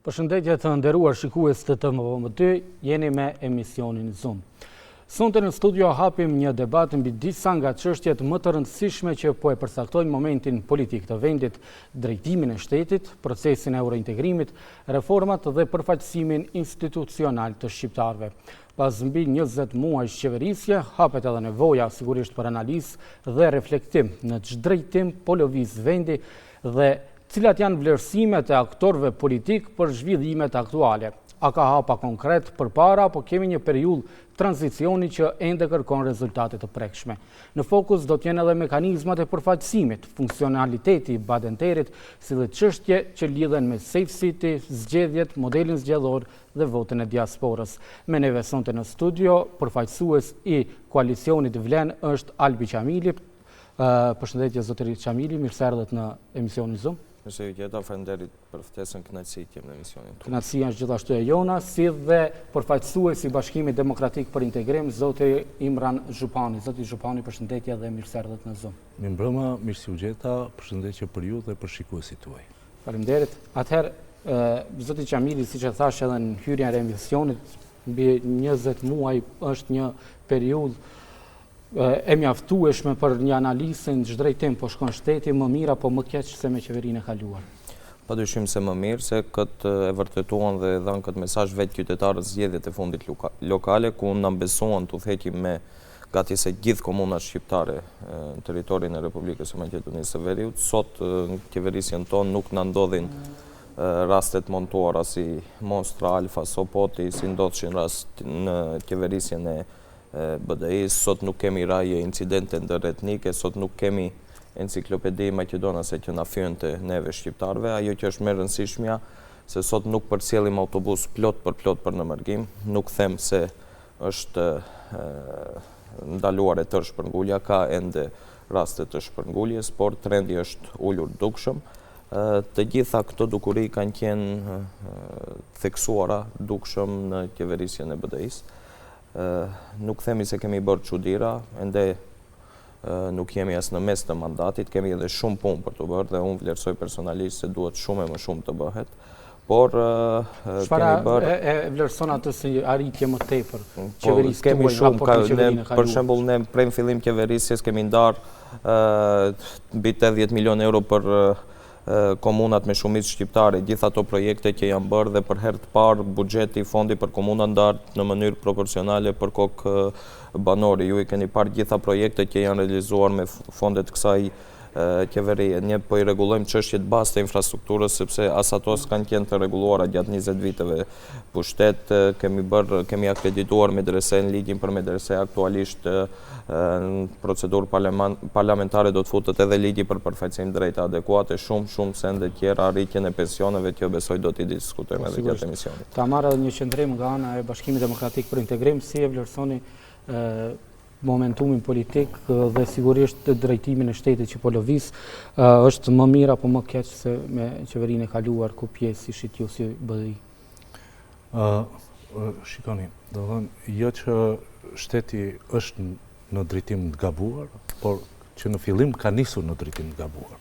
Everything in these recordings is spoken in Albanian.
Përshëndetje të nderuar shikues të TVM2, jeni me emisionin Zoom. Sonte në studio hapim një debat mbi disa nga çështjet më të rëndësishme që po e përcaktojnë momentin politik të vendit, drejtimin e shtetit, procesin e eurointegrimit, reformat dhe përfaqësimin institucional të shqiptarëve. Pas mbi 20 muajsh qeverisje, hapet edhe nevoja sigurisht për analizë dhe reflektim në ç'drejtim po lëviz vendi dhe cilat janë vlerësimet e aktorëve politikë për zhvillimet aktuale. A ka hapa konkret përpara apo kemi një periudhë tranzicioni që ende kërkon rezultate të prekshme. Në fokus do të jenë edhe mekanizmat e përfaqësimit, funksionaliteti i badenterit, si dhe çështje që lidhen me Safe City, zgjedhjet, modelin zgjedhor dhe votën e diasporës. Me neve sonte në studio, përfaqësues i koalicionit Vlen është Albi Qamili. Përshëndetje zotëri Qamili, mirë se erdhët në emisionin Zoom. Mirë se ju gjeta, faleminderit për ftesën, kënaqësi të jem në emisionin tuaj. Kënaqësia është gjithashtu e jona, si dhe përfaqësues i Bashkimit Demokratik për Integrim, zoti Imran Zhupani. Zoti Zhupani, përshëndetje dhe mirë se erdhët në Zoom. Mirëmbrëma, mirë se ju gjeta, përshëndetje për ju dhe për shikuesit tuaj. Faleminderit. Atëherë, zoti Qamili, siç e thashë edhe në hyrjen e emisionit, mbi 20 muaj është një periudhë e mjaftueshme për një analizë se në ç'drejtim po shkon shteti, më mirë apo më keq se me qeverinë e kaluar? Pa dyshim se më mirë, se këtë e vërtetuan dhe e dhanë këtë mesazh vetë qytetarët zgjedhjet e fundit lokale, ku na besuan të udhëheqim me gati se gjithë komunat shqiptare në territorin e Republikës së Maqedonisë së Veriut. Sot në qeverisjen tonë nuk na ndodhin raste të montuara si Monstra, Alfa, Sopoti, si ndodhshin rast në qeverisjen e BDI-së, sot nuk kemi raje incidente ndëretnike, sot nuk kemi enciklopedi maqedonase që na fyente neve shqiptarëve. Ajo që është më e rëndësishmja, se sot nuk përcjellim autobus plot për plot për në mërgim, nuk them se është ndaluar e tërë shpërngulja, ka ende raste të shpërnguljes, por trendi është ulur dukshëm. Të gjitha këto dukuri kanë qenë theksuara dukshëm në qeverisjen e BDI-së. Nuk themi se kemi bërë çudira, ende nuk jemi as në mes të mandatit, kemi edhe shumë punë për të bërë dhe unë vlerësoj personalisht se duhet shumë e më shumë të bëhet. Por kemi bërë e vlerëson atë si arritje më tepër po, qeverisë kemi shumë ka, ne, për shembull ne prej në fillim qeverisjes kemi ndarë mbi 80 milion euro për komunat me shumicë shqiptare, gjithë ato projekte që janë bërë dhe për herë të parë buxheti fondi për komunat ndahet në mënyrë proporcionale për kokë banori. Ju i keni parë gjitha projektet që janë realizuar me fonde të kësaj qeverie. Ne po i rregullojmë çështjet bazë të infrastrukturës sepse as ato s'kanë qenë të rregulluara gjatë 20 viteve pushtet. Kemi bërë, kemi akredituar medresenë, ligjin për medrese aktualisht në procedurë parlamentare do të futet edhe ligji për përfaqësim drejta adekuate, shumë, shumë sende tjera, rritjen e pensioneve që besoj do t'i diskutojmë edhe gjatë emisionit. Ta marr edhe një qëndrim nga ana e Bashkimit Demokratik për Integrim, si e vlerësoni momentumin politik dhe sigurisht drejtimin e shtetit që po lëviz, është më mirë apo më keq se me qeverinë e kaluar ku pjesë ishit ju si BDI? Shikoni, domethënë, jo që shteti është në drejtim të gabuar, por që në fillim ka nisur në drejtim të gabuar.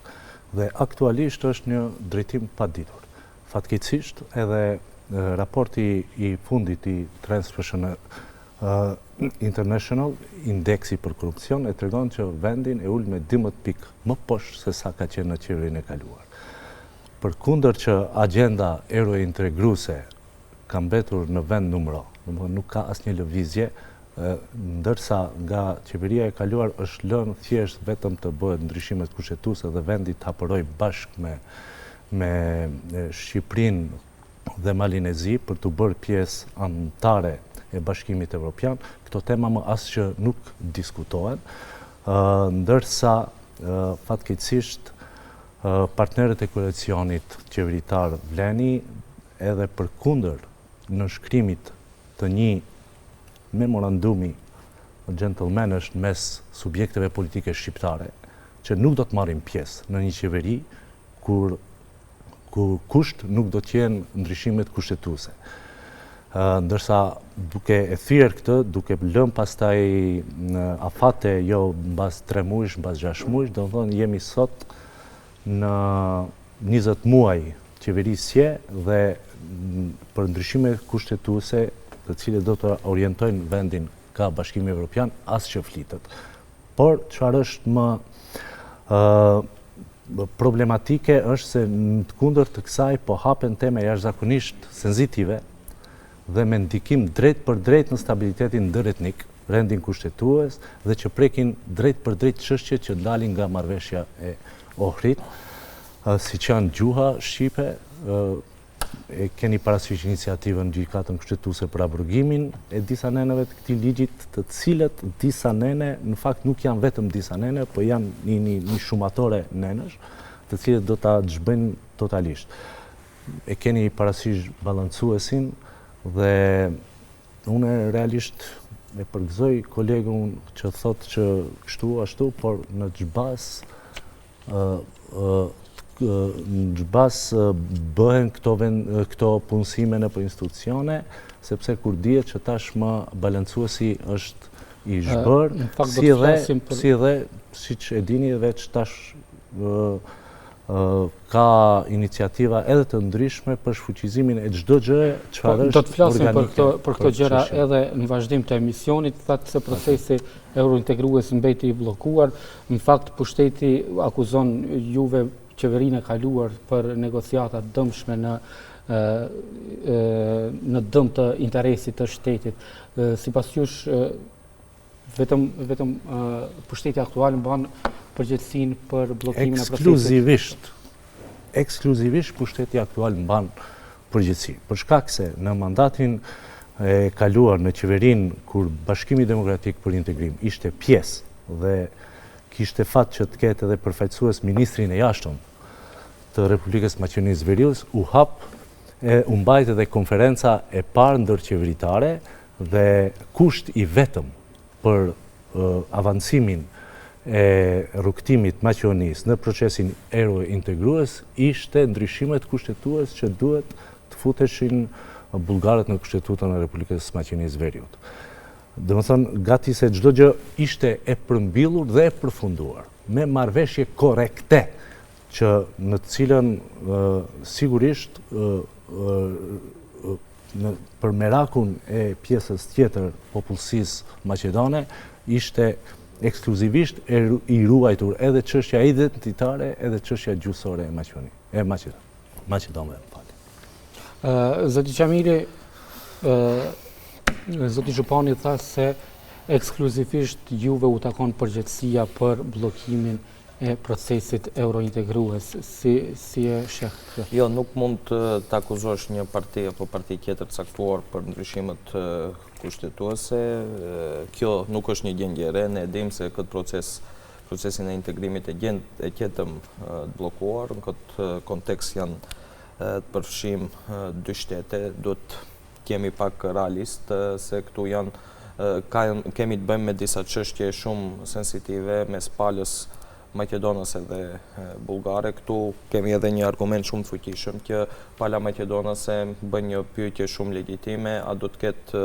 Dhe aktualisht është një drejtim pa ditur. Fatkeqësisht edhe raporti i fundit i Transparency International, indeksi për korrupsion, e tregon që vendin e ul me 12 pikë më poshtë se sa ka qenë në qeverinë e kaluar. Përkundër që agjenda eurointegruese ka mbetur në vend numëro, domethënë nuk ka asnjë lëvizje, ndërsa nga qeveria e kaluar është lënë thjesht vetëm të bëhet ndryshimet kushtetuese dhe vendi të hapërojë bashkë me me Shqipërinë dhe Malin e Zi për t'u bërë pjesë anëtare e Bashkimit Evropian, këto tema më as që nuk diskutohen, ndërsa fatkeqësisht Partnerët e koalicionit qeveritar Vleni edhe përkundër nënshkrimit të një memorandumi xhentëlmenësh mes subjekteve politike shqiptare që nuk do të marrin pjesë në një qeveri kur ku kusht nuk do të jenë ndryshimet kushtetuese. Ndërsa duke e thyer këtë, duke lënë pastaj në afate jo mbas 3 muajsh, mbas 6 muajsh, domethënë jemi sot në 20 muaj qeverisje dhe Për ndryshime kushtetuese të cilët do të orientojnë vendin ka Bashkimi Evropian, as që flitet. Por, çfarë është më problematike është se në të kundërt të kësaj po hapen teme jashtëzakonisht sensitive dhe me ndikim drejtpërdrejt në stabilitetin ndëretnik, rendin kushtetues dhe që prekin drejtpërdrejt çështje që dalin nga marrëveshja e Ohrit, siç janë gjuha shqipe, e keni parasysh iniciativën në Gjykatën Kushtetuese për abrogimin e disa neneve të këtij ligjit, të cilët disa nene, në fakt nuk janë vetëm disa nene, po janë një, një, një shumatore nenesh, të cilët do ta zhbëjnë totalisht. E keni parasysh balancuesin dhe unë realisht e përgëzoj kolegun që thotë që kështu ashtu, por në ç'bazë në ç'bazë bëhen këto, këto punësime nëpër institucione, sepse kur dihet që tashmë balancuesi është i zhbërë, si dhe, si dhe, siç e dini, veç tash ka iniciativa edhe të ndryshme për shfuqizimin e çdo gjëje çfarë po, është Do të flasim për këto për këto gjëra edhe në vazhdim të emisionit, thatë se procesi eurointegrues mbeti i bllokuar. Në fakt pushteti akuzon juve qeverinë e kaluar për negociata të dëmshme në në dëm të interesit të shtetit. Sipas jush vetëm vetëm pushteti aktual mban përgjegjësinë për bllokimin e procesit. Ekskluzivisht ekskluzivisht pushteti aktual mban përgjegjësi. Për shkak se në mandatin e kaluar në qeverinë kur Bashkimi Demokratik për Integrim ishte pjesë dhe kishte fat që të ketë edhe përfaqësues ministrin e jashtëm të Republikës së Maqedonisë së Veriut, u hap e u mbajt edhe konferenca e parë ndërqeveritare dhe kusht i vetëm për avancimin e rrugëtimit të Maqedonisë në procesin eurointegrues ishte ndryshimet kushtetues që duhet të futeshin bullgarët në kushtetutën e Republikës së Maqedonisë së Veriut. Domethënë, gati se çdo gjë ishte e përmbyllur dhe e përfunduar me marrëveshje korrekte që në të cilën sigurisht në për merakun e pjesës tjetër popullsisë maqedone ishte ekskluzivisht e i ruajtur edhe çështja identitare edhe çështja gjuhësore e Maqedoni, e Maqedon, Maqedonëve, më falni. Ë zoti Qamili, ë zoti Zhupani tha se ekskluzivisht juve u takon përgjegjësia për bllokimin e procesit eurointegrues, si si e sheh këtë? Jo, nuk mund të të akuzosh një parti apo parti tjetër të caktuar për ndryshimet kushtetuese. Kjo nuk është një gjendje e re, ne e dimë se këtë proces, procesin e integrimit e gjen, e gjetëm të bllokuar. Në këtë kontekst janë të përfshirë dy shtete, duhet të jemi pak realist se këtu janë ka, kemi të bëjmë me disa çështje shumë sensitive mes palës maqedonase dhe bullgare. Këtu kemi edhe një argument shumë të fuqishëm që pala maqedonase bën një pyetje shumë legjitime, a do të ketë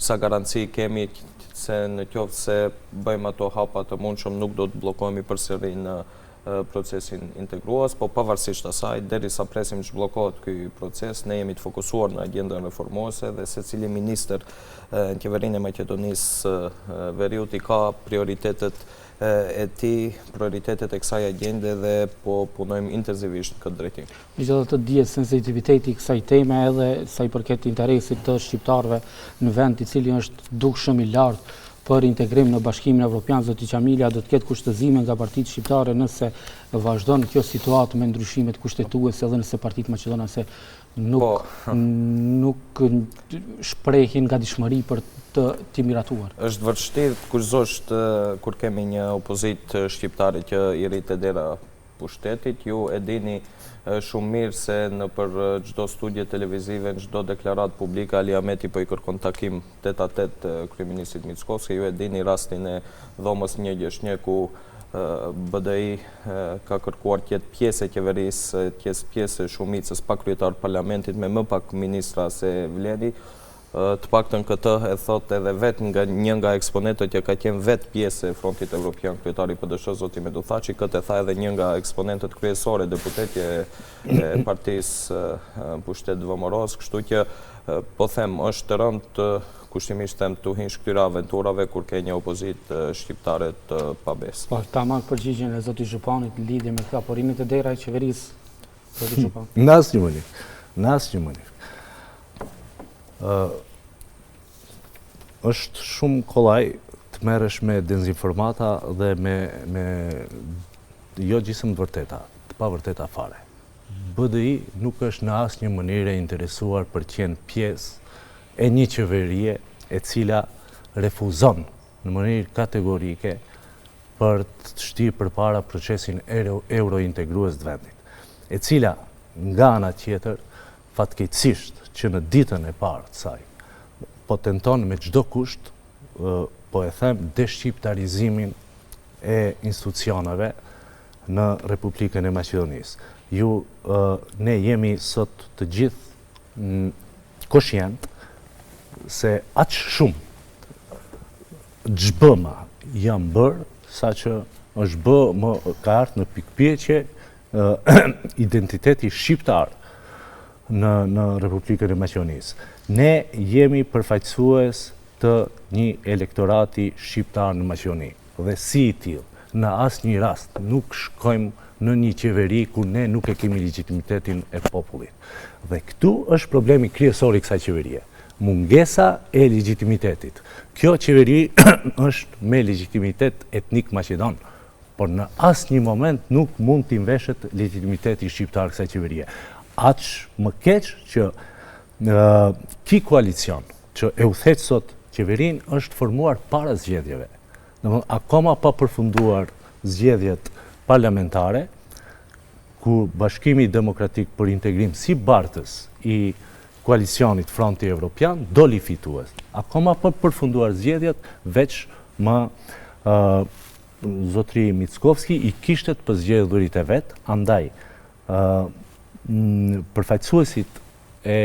sa garanci kemi se në qoftë se bëjmë ato hapa të mundshëm nuk do të bllokohemi përsëri në procesin integrues, po pavarësisht asaj, derisa presim të zhbllokohet ky proces, ne jemi të fokusuar në agjendën reformuese dhe secili ministër në qeverinë e Maqedonisë së Veriut i ka prioritetet e tij, prioritetet e kësaj agjende dhe po punojmë intensivisht në këtë drejtim. Megjithatë dihet sensitiviteti i kësaj teme edhe sa i përket interesit të shqiptarëve në vend, i cili është dukshëm i lartë për integrim në Bashkimin Evropian, zoti Qamili, a do të ketë kushtëzime nga partitë shqiptare nëse vazhdon kjo situatë me ndryshimet kushtetuese dhe nëse partitë maqedonase nuk po. nuk shprehin gatishmëri për të t'i miratuar. Është vështirë të kushtëzosh kur kemi një opozitë shqiptare që i rri te dera pushtetit. Ju e dini shumë mirë se nëpër çdo studio televizive, në çdo deklaratë publike, Ali Ahmeti po i kërkon takim tet a tet kryeministrit Mickoski. Ju e dini rastin e dhomës 161 ku BDI ka kërkuar të jetë pjesë e qeverisë, të jetë pjesë e shumicës pa kryetar parlamentit me më pak ministra se VLEN-i. Të paktën këtë e thotë edhe vetë nga një nga eksponentët që ka qenë vetë pjesë e Frontit Evropian, kryetari i PDSH, zoti Menduh Thaçi, këtë e tha edhe një nga eksponentët kryesore, deputetje e partisë në pushtet VMRO-s, kështu që po them, është rëndë kushtimisht them t'u hinsh këtyre aventurave kur ke një opozitë shqiptare të pabesë. Po, ta marr përgjigjen e zotit Zhupanit në lidhje me këtë, a po rrini te dera e qeverisë, zoti Zhupan? Në asnjë mënyrë. Në asnjë mënyrë. Është shumë kollaj të merresh me dezinformata dhe me, me jo gjysmë të vërteta, të pavërteta fare. BDI nuk është në asnjë mënyrë e interesuar për të qenë pjesë e një qeverie e cila refuzon në mënyrë kategorike për të shtyrë përpara procesin eurointegrues të vendit, e cila nga ana tjetër fatkeqësisht që në ditën e parë të saj po tenton me çdo kusht, po e them, deshqiptarizimin e institucioneve në Republikën e Maqedonisë. Ju, ne jemi sot të gjithë koshient se aq shumë zhbëma janë bërë, saqë është bë më ka ardhë në pikëpyetje identiteti shqiptar në në Republikën e Maqedonisë. Ne jemi përfaqësues të një elektorati shqiptar në Maqedoni dhe si i tillë, në asnjë rast nuk shkojmë në një qeveri ku ne nuk e kemi legjitimitetin e popullit. Dhe këtu është problemi kryesor i kësaj qeverie. Mungesa e legjitimitetit. Kjo qeveri është me legjitimitet etnik maqedon, por në asnjë moment nuk mund t'i mveshet legjitimiteti shqiptar kësaj qeverie. Aq më keq që ky koalicion që e udhëheq sot qeverinë është formuar para zgjedhjeve. Domethënë, akoma pa përfunduar zgjedhjet parlamentare, ku Bashkimi Demokratik për Integrim si bartës i koalicionit Fronti Evropian doli fitues. Akoma pa përfunduar zgjedhjet, veç më zotri Mickovski i kishte të përzgjedhurit e vet, andaj përfaqësuesit e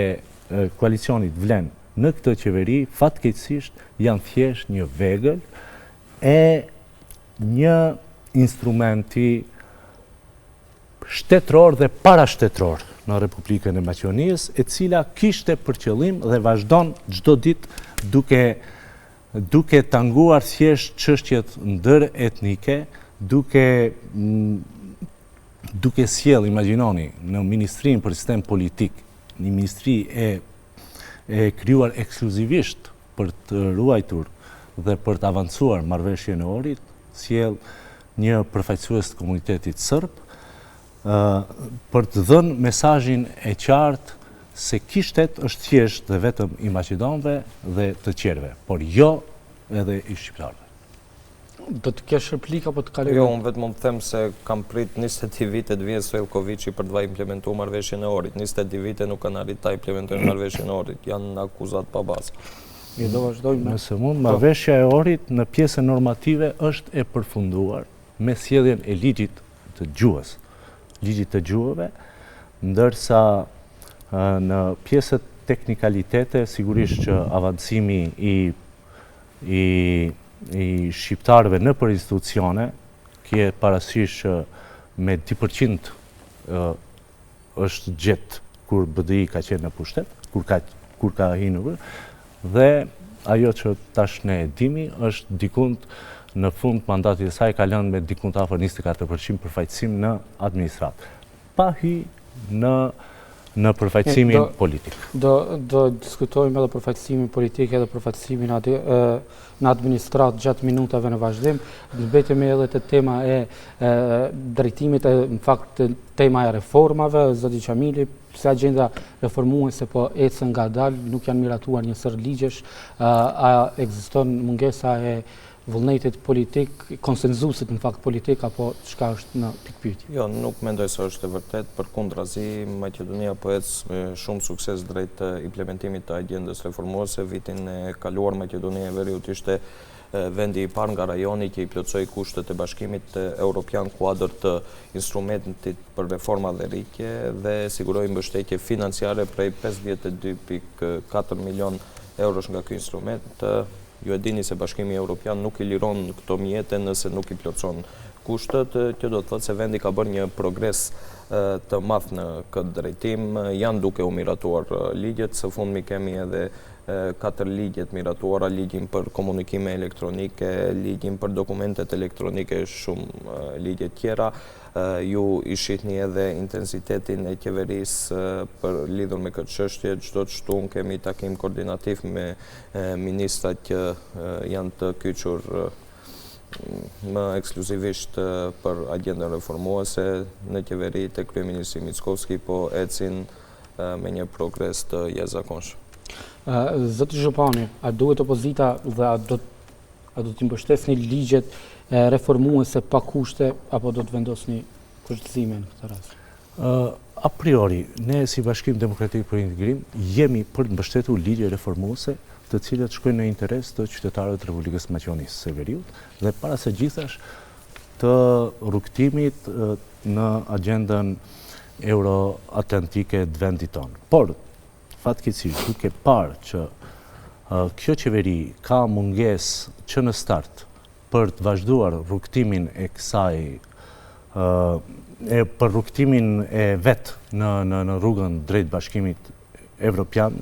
koalicionit Vlen në këtë qeveri fatkeqësisht janë thjesht një vegël e një instrumenti shtetëror dhe parashtetëror në Republikën e Maqedonisë, e cila kishte për qëllim dhe vazhdon çdo ditë duke duke tanguar thjesht çështjet ndëretnike, duke duke sjellë, imagjinoni, në Ministrinë për Sistem Politik, një ministri e e krijuar ekskluzivisht për të ruajtur dhe për të avancuar marrëveshjen e Ohrit, sjell një përfaqësues të komunitetit sërb, për të dhënë mesazhin e qartë se ky shtet është thjesht dhe vetëm i maqedonëve dhe të tjerëve, por jo edhe i shqiptarëve. Do të kesh replikë apo të kalojmë? Jo, unë vetëm mund të them se kam prit 22 vite të vjen Stojilkoviqi për të implementu marrëveshjen e Ohrit. 22 vite nuk kanë arrit ta implementojnë marrëveshjen e Ohrit. Janë akuzat pa bazë. Mirë, do vazhdojmë. Nëse mund, po. marrëveshja e Ohrit në pjesën normative është e përfunduar me sjelljen e ligjit të gjuhës, ligjit të gjuhëve, ndërsa në pjesët teknikalitete, sigurisht që avancimi i i i shqiptarëve nëpër institucione, kije parasysh që me 2% është gjetë kur BDI ka qenë në pushtet, kur ka kur ka hi në dhe ajo që tash ne e dimi është dikund në fund mandatit të saj ka lënë me dikund afër 24% përfaqësim në administratë. Pa hy në në përfaqësimin politik. Do do diskutojmë edhe përfaqësimin politik edhe përfaqësimin aty në administratë gjatë minutave në vazhdim. Mbetemi edhe te tema e, e drejtimit e në fakt tema e reformave, zoti Qamili, pse agjenda reformuese po ecën ngadalë, nuk janë miratuar një sërë ligjesh, a ekziston mungesa e vullnetit politik, konsenzusit në fakt politik, apo çka është në pikëpyetje? Jo, nuk mendoj se është e vërtetë, përkundrazi, Maqedonia po ecë me shumë sukses drejt implementimit të agjendës reformuese. Vitin e kaluar Maqedonia e Veriut ishte vendi i parë nga rajoni që i plotësoi kushtet e Bashkimit Europian kuadër të instrumentit për reforma dhe rritje dhe siguroi mbështetje financiare prej 52.4 milion. eurosh nga ky instrument. Ju e dini se Bashkimi Evropian nuk i liron këto mjete nëse nuk i plotëson kushtet, kjo do të thotë se vendi ka bërë një progres të madh në këtë drejtim, janë duke u miratuar ligjet, së fundmi kemi edhe katër ligje të miratuara, ligjin për komunikime elektronike, ligjin për dokumentet elektronike, shumë ligje tjera. Ju i shihni edhe intensitetin e qeverisë për lidhur me këtë çështje, çdo të shtunë kemi takim koordinativ me ministrat që janë të kyçur më ekskluzivisht për agjendën reformuese në qeveri te kryeministri Mickoski po ecin me një progres të jashtëzakonshëm. Zoti Zhupani, a duhet opozita dhe a do a do t'i mbështesni ligjet reformuese pa kushte apo do të vendosni kushtëzime në këtë rast? A priori, ne si Bashkim Demokratik për Integrim jemi për të mbështetur ligje reformuese të cilat shkojnë në interes të qytetarëve të Republikës së Maqedonisë së Veriut dhe para së gjithash të rrugëtimit në agjendën euroatlantike të vendit tonë. Por, fatkeqësisht, duke parë që kjo qeveri ka mungesë që në start për të vazhduar rrugëtimin e kësaj e për rrugëtimin e vet në në në rrugën drejt Bashkimit Evropian,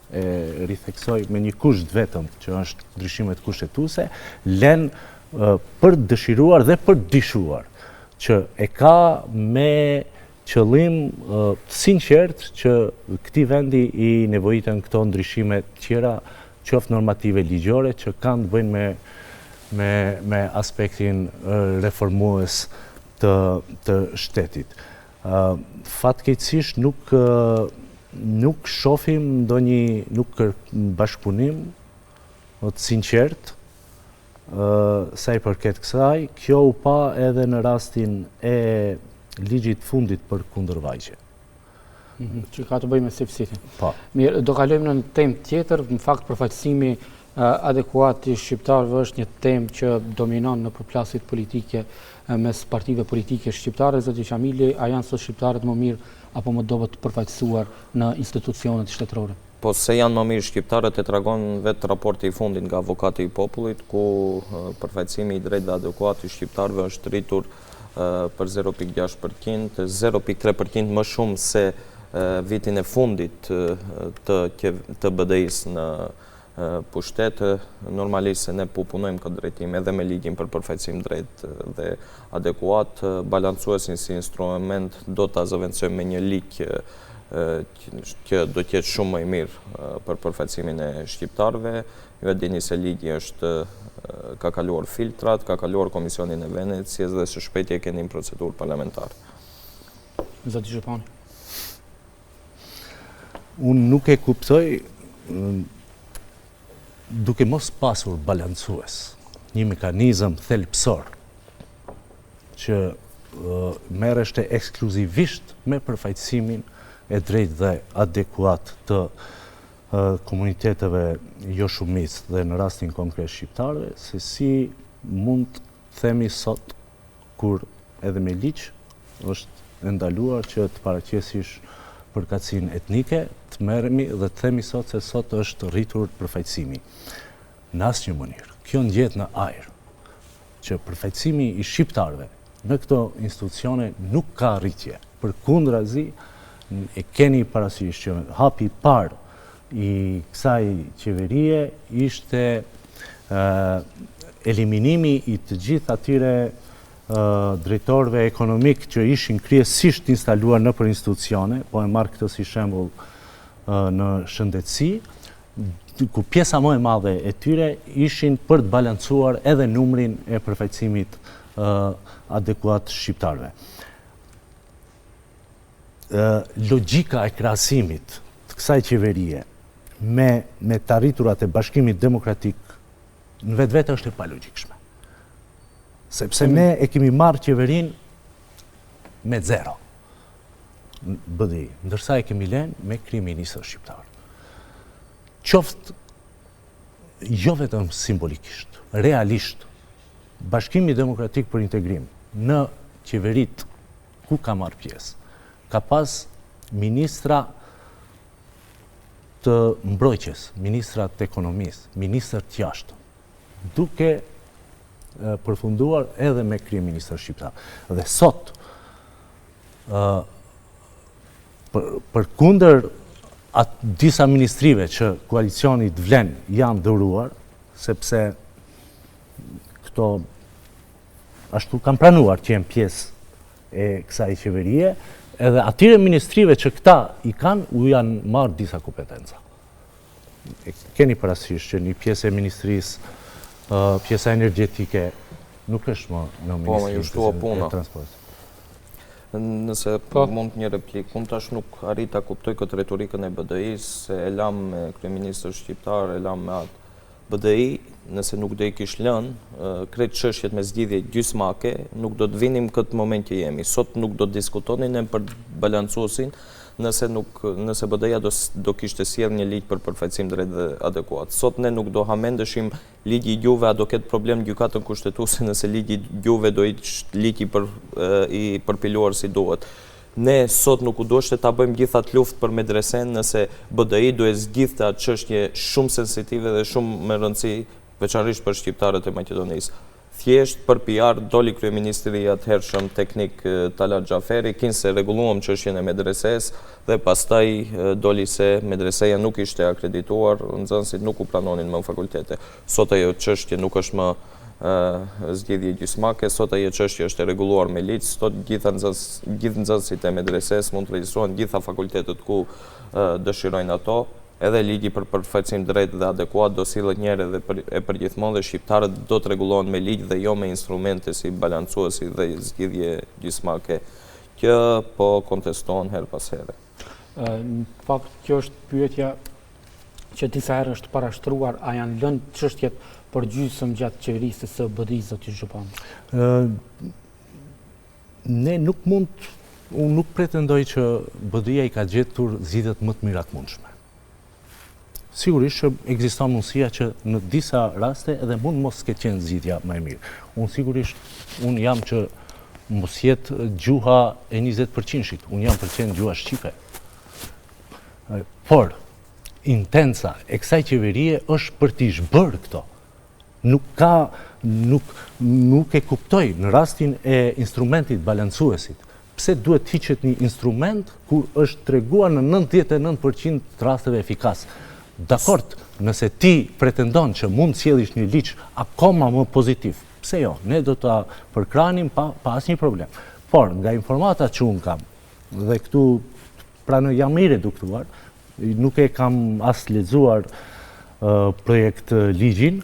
e ritheksoj me një kusht vetëm që është ndryshimet kushtetuese, len për të dëshiruar dhe për të dyshuar që e ka me qëllim të sinqertë që këtij vendi i nevojiten këto ndryshime tjera qoftë normative ligjore që kanë të bëjnë me me me aspektin reformues të të shtetit. Fatkeqësisht nuk nuk shohim ndonjë nuk bashkëpunim të sinqertë sa i përket kësaj, kjo u pa edhe në rastin e ligjit fundit për kundërvajtje. Mhm, që ka të bëjë me Safe City. Po. Mirë, do kalojmë në një temë tjetër, në fakt përfaqësimi adekuat i shqiptarëve është një temë që dominon në përplasjet politike mes partive politike shqiptare, zoti Qamili, a janë sot shqiptarët më mirë apo më dobët përfaqësuar në institucionet shtetërore? Po se janë më mirë shqiptarët e tregon vetë raporti i fundit nga Avokati i Popullit, ku përfaqësimi i drejtë dhe adekuat i shqiptarëve është rritur për 0.6%, 0.3% më shumë se vitin e fundit të të BDI-së në pushtet, normalisht se ne po punojmë këtë drejtim edhe me ligjin për përfaqësim drejt dhe adekuat, balancuesin si instrument do ta zëvendësojmë me një ligj që do të jetë shumë më i mirë për përfaqësimin e shqiptarëve. Ju e dini se ligji është ka kaluar filtrat, ka kaluar Komisionin e Venecias dhe së shpejti e keni në procedurë parlamentare. Zoti Zhupani. Unë nuk e kuptoj duke mos pasur balancues, një mekanizëm thelbësor që merreshte ekskluzivisht me përfaqësimin e drejtë dhe adekuat të komuniteteve jo shumicë dhe në rastin konkret shqiptarëve, se si mund të themi sot kur edhe me ligj është e ndaluar që të paraqesish përkatësinë etnike, të merremi dhe të themi sot se sot është rritur përfaqësimi. Në asnjë mënyrë. Kjo ngjet në ajër. Që përfaqësimi i shqiptarëve në këto institucione nuk ka rritje. Përkundrazi, e keni parasysh që hapi i parë i kësaj qeverie ishte eliminimi i të gjithë atyre drejtorëve ekonomikë që ishin kryesisht instaluar nëpër institucione, po e marr këtë si shembull në shëndetësi, ku pjesa më e madhe e tyre ishin për të balancuar edhe numrin e përfaqësimit adekuat shqiptarëve. Logjika e krahasimit të kësaj qeverie me me të arriturat e Bashkimit Demokratik në vetvete është e palogjikshme. Sepse ne e kemi marrë qeverinë me zero. BDI, ndërsa e kemi lënë me kryeministër shqiptar. Qoftë jo vetëm simbolikisht, realisht, Bashkimi Demokratik për Integrim në qeveritë ku ka marrë pjesë, ka pas ministra të mbrojtjes, ministra të ekonomisë, ministër të jashtëm, duke përfunduar edhe me kryeministër shqiptar. Dhe sot, përkundër disa ministrive që koalicionit Vlen janë dhuruar, sepse këto ashtu kanë pranuar që jenë pjesë e kësaj qeverie, edhe atyre ministrive që këta i kanë, u janë marrë disa kompetenca. E keni parasysh që një pjesë e ministrisë, pjesa energjetike, nuk është më në po, ministrinë e transportit. Nëse po. mund një replikë, unë tash nuk arrij ta kuptoj këtë retorikën e BDI-së, se e lamë me kryeministër shqiptar, e lamë me atë. BDI, nëse nuk do i kish lënë krejt çështjet me zgjidhje gjysmake, nuk do të vinim këtë moment që jemi. Sot nuk do të diskutonim ne për balancuesin, nëse nuk nëse BDI-ja do do kishte sjellë një ligj për përfaqësim drejt dhe adekuat. Sot ne nuk do hamendeshim ligji i gjuhëve a do ketë problem gjykatën kushtetuese nëse ligji i gjuhëve do ishte ligj i për i përpiluar si duhet. Ne sot nuk u duheshte ta bëjmë gjithë atë luftë për medresenë nëse BDI do e zgjidhte atë çështje shumë sensitive dhe shumë me rëndësi, veçanërisht për shqiptarët e Maqedonisë. Thjesht për PR doli kryeministri i atëhershëm teknik Talat Xhaferi, kinse rregulluam çështjen e medresesë dhe pastaj doli se medreseja nuk ishte akredituar, nxënësit nuk u pranonin më në fakultete. Sot ajo çështje nuk është më zgjidhje gjysmake, sot ajo çështje është e rregulluar me ligj, sot gjitha nxënës, gjithë nxënësit e medresesë mund të regjistrohen në gjitha fakultetet ku dëshirojnë ato, edhe ligji për përfaqësim drejt dhe adekuat do sillet një herë edhe për, e përgjithmonë dhe shqiptarët do të rregullohen me ligj dhe jo me instrumente si balancuesi dhe zgjidhje gjysmake që po kontestohen herë pas here. Në fakt, kjo është pyetja që disa herë është parashtruar, a janë lënë çështjet për gjysëm gjatë qeverisjes së BDI-së, zoti Zhupan? Ne nuk mund, unë nuk pretendoj që BDI-ja i ka gjetur zgjidhjet më të mira të mundshme. Sigurisht që ekziston mundësia që në disa raste edhe mund mos ketë qenë zgjidhja më e mirë. Unë sigurisht, unë jam që mos jetë gjuha e 20 përqindshit, unë jam për të qenë gjuha shqipe. Por, intenca e kësaj qeverie është për t'i zhbërë këto. Nuk ka, nuk, nuk e kuptoj në rastin e instrumentit balancuesit. Pse duhet të hiqet një instrument kur është treguar në 99% të rasteve efikas? Dakord, nëse ti pretendon që mund të sjellësh një ligj akoma më pozitiv, pse jo, ne do ta përkrahnim pa, pa asnjë problem. Por, nga informata që unë kam, dhe këtu Pranoj jam i reduktuar, nuk e kam as lexuar projektligjin,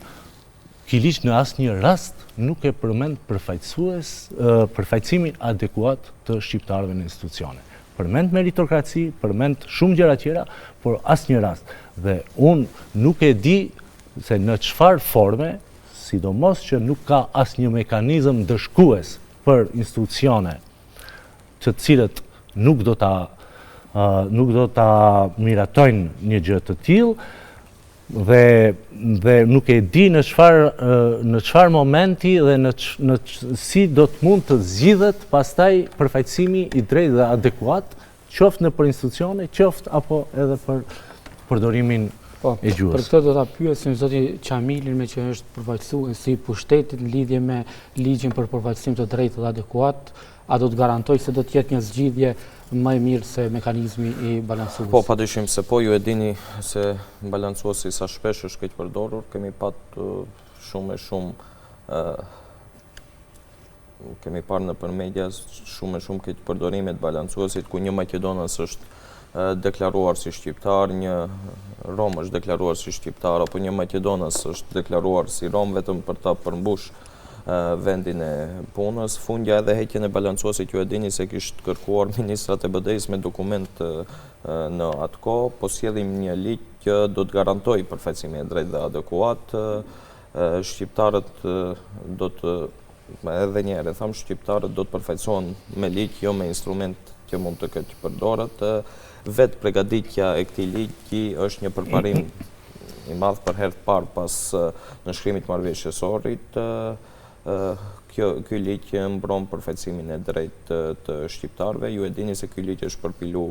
ky ligj në asnjë rast nuk e përmend përfaqësues përfaqësimin adekuat të shqiptarëve në institucione. Përmend meritokraci, përmend shumë gjëra tjera, por asnjë rast. Dhe unë nuk e di se në çfarë forme, sidomos që nuk ka asnjë mekanizëm ndëshkues për institucione të cilët nuk do ta nuk do ta miratojnë një gjë të tillë dhe dhe nuk e di në çfarë në çfarë momenti dhe në në si do të mund të zgjidhet pastaj përfaqësimi i drejtë dhe adekuat qoftë nëpër institucione, qoftë apo edhe për përdorimin po, e gjuhës. Për këtë do ta pyesim zotin Qamilin meqë është përfaqësues i pushtetit në lidhje me ligjin për përfaqësim të drejtë dhe adekuat, a do të garantojë se do të jetë një zgjidhje më e mirë se mekanizmi i balancuesit? Po, padyshim se po, ju e dini se balancuesi sa shpesh është keqpërdorur, kemi pat shumë e shumë kemi parë nëpër media shumë e shumë keqpërdorime të balancuesit, ku një maqedonas është deklaruar si shqiptar, një rom është deklaruar si shqiptar, apo një maqedonas është deklaruar si rom vetëm për ta përmbush vendin e punës. Fundja edhe heqjen e balancuesit ju e dini se kishte kërkuar ministrat e BDI-së me dokument në atë kohë, po sjellim një ligj që do të garantojë përfaqësimin e drejtë dhe adekuat, shqiptarët do të edhe një herë e them, shqiptarët do të përfaqësohen me ligj, jo me instrument që mund të keqpërdoret. Vetë pregaditja e këtij ligji është një përparim i madh për herë të parë pas nënshkrimit të marrëveshjes së Ohrit. Kjo, ky ligj mbron përfaqësimin e drejtë të shqiptarëve. Ju e dini se ky ligj është përpilu.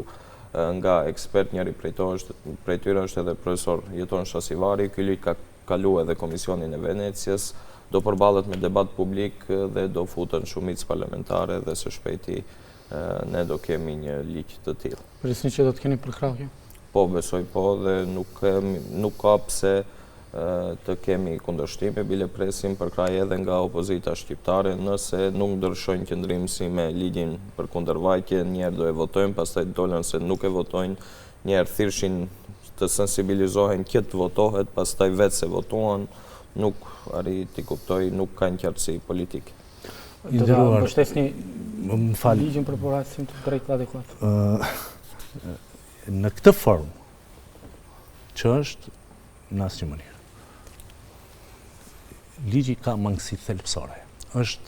nga ekspertë, njëri prej to është, prej tyre është edhe profesor Jeton Shasivari, ky ligj ka kalu edhe Komisionin e Venecias, do përballet me debat publik dhe do futet në shumicë parlamentare dhe së shpejti ne do kemi një ligj të tillë. Prisni që do të keni përkrahje? Po, besoj po dhe nuk, nuk ka pse të kemi kundërshtime, bile presim përkrahje edhe nga opozita shqiptare, nëse nuk ndryshojnë qëndrim si me ligjin për kundërvajtje, njëherë do e votojnë, pastaj dolën se nuk e votojnë, njëherë thirrshin të sensibilizohen që të votohet, pastaj vetë s'e votuan, nuk arrij t'i kuptoj, nuk kanë qartësi politike. Do ta mbështesni më fal ligjin për përfaqësim të drejtë dhe adekuat. Në këtë formë që është në asnjë mënyrë. Ligji ka mangësi thelbësore. Është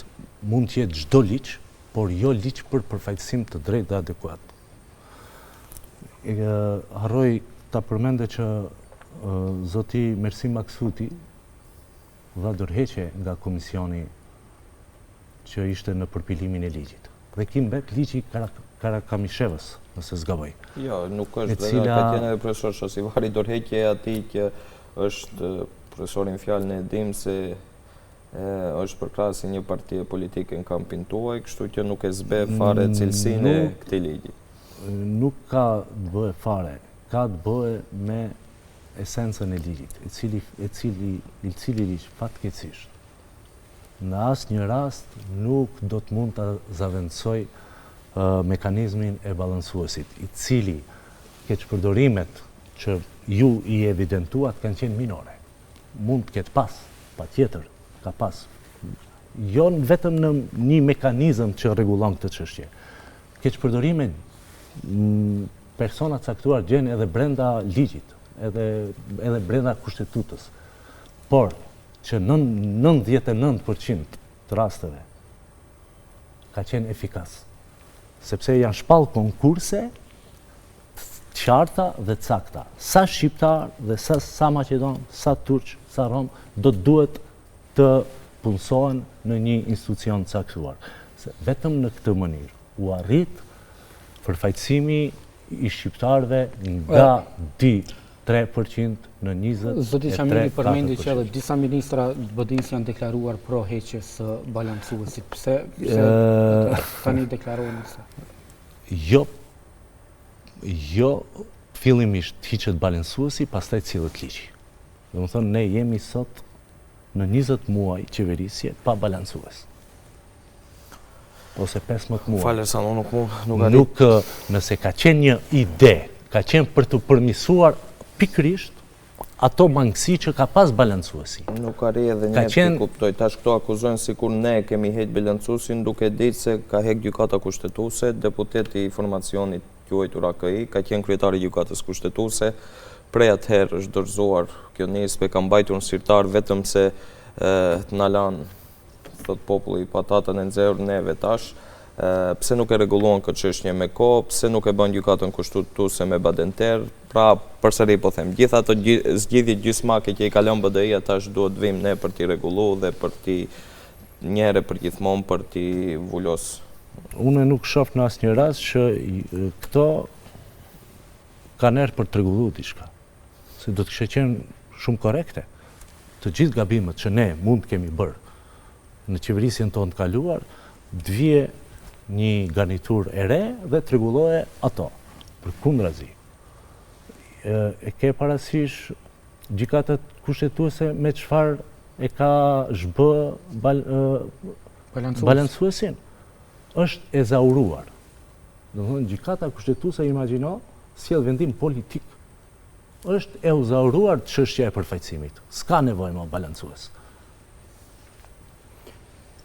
mund të jetë çdo ligj, por jo ligj për përfaqësim të drejtë dhe adekuat. E harroj ta përmende që zoti Mersim Maksuti dha dorëheqje nga komisioni që ishte në përpilimin e ligjit. Dhe ki mbet ligji i Karakamishevës, nëse s'gaboj. Jo, nuk është, dhe cila... ka qenë edhe profesor Shasivari dorëheqje e atij që është profesori në fjalë ne e dim se e, është përkrahës i një partie politike në kampin tuaj, kështu që nuk e zbeh fare cilësinë e këtij ligji. Nuk ka të bëjë fare, ka të bëjë me esencën e ligjit, i cili, i cili, i cili ligj fatkeqësisht në asnjë rast nuk do të mund ta zavendësojë mekanizmin e balancuesit, i cili keqpërdorimet që ju i evidentuat kanë qenë minore. Mund të ketë pas, patjetër, ka pas. Jo vetëm në një mekanizëm që rregullon këtë çështje. Keqpërdorime persona të caktuar gjen edhe brenda ligjit, edhe edhe brenda kushtetutës. Por që 99% të rasteve ka qenë efikas, sepse janë shpall konkurse të qarta dhe të sakta. Sa shqiptar dhe sa, sa maqedon, sa turq, sa rom, do të duhet të punësohen në një institucion të caktuar. Se vetëm në këtë mënyrë u arrit përfaqësimi i shqiptarëve nga 2 3% në 23 Zoti Qamili përmendi që edhe disa ministra të BDI-së janë deklaruar pro heqjes së balancuesit. Pse, pse tani deklarohen se? Jo, jo fillimisht të hiqet balancuesi, pastaj të sillet ligji. Domethënë, ne jemi sot në 20 muaj qeverisje pa balancues. Ose 15 muaj. Falë, sa nuk mu, nuk arrit. Nuk, nëse ka qenë një ide, ka qenë për të përmisuar pikërisht ato mangësi që ka pas balancuesi. Nuk arrij edhe një herë t'i kuptoj. Tash këto akuzojnë sikur ne kemi heq balancuesin duke ditë se ka hek gjykata kushtetuese, deputeti i formacionit quajtur AKI, ka qenë kryetari i gjykatës kushtetuese, prej atëherë është dorëzuar kjo nismë, e ka mbajtur në sirtar vetëm se të na lanë thotë populli pataten e nxehur neve tash, pse nuk e rregulluan këtë çështje me kohë, pse nuk e bën gjykatën kushtetuese me badenter, pra përsëri po them, gjithë ato zgjidhje gjysmake që i ka lënë BDI-ja tash duhet të vijmë ne për t'i rregullu dhe për t'i njëherë përgjithmonë për t'i vulos. Unë nuk shoh në asnjë rast që këto kanë ardhur për të rregullu diçka. Se do të kishte qenë shumë korrekte. Të gjithë gabimet që ne mund të kemi bërë në qeverisjen tonë të kaluar, të vije një garniturë e re dhe të rregulloje ato. Përkundrazi, e ke parasysh gjykatat kushtetuese me çfarë e ka zhbë balancuesin? Është ezauruar. Domethënë, gjykata kushtetuese, imagjino, sjell vendim politik. Është e ezauruar çështja e përfaqësimit. S'ka nevojë më balancues.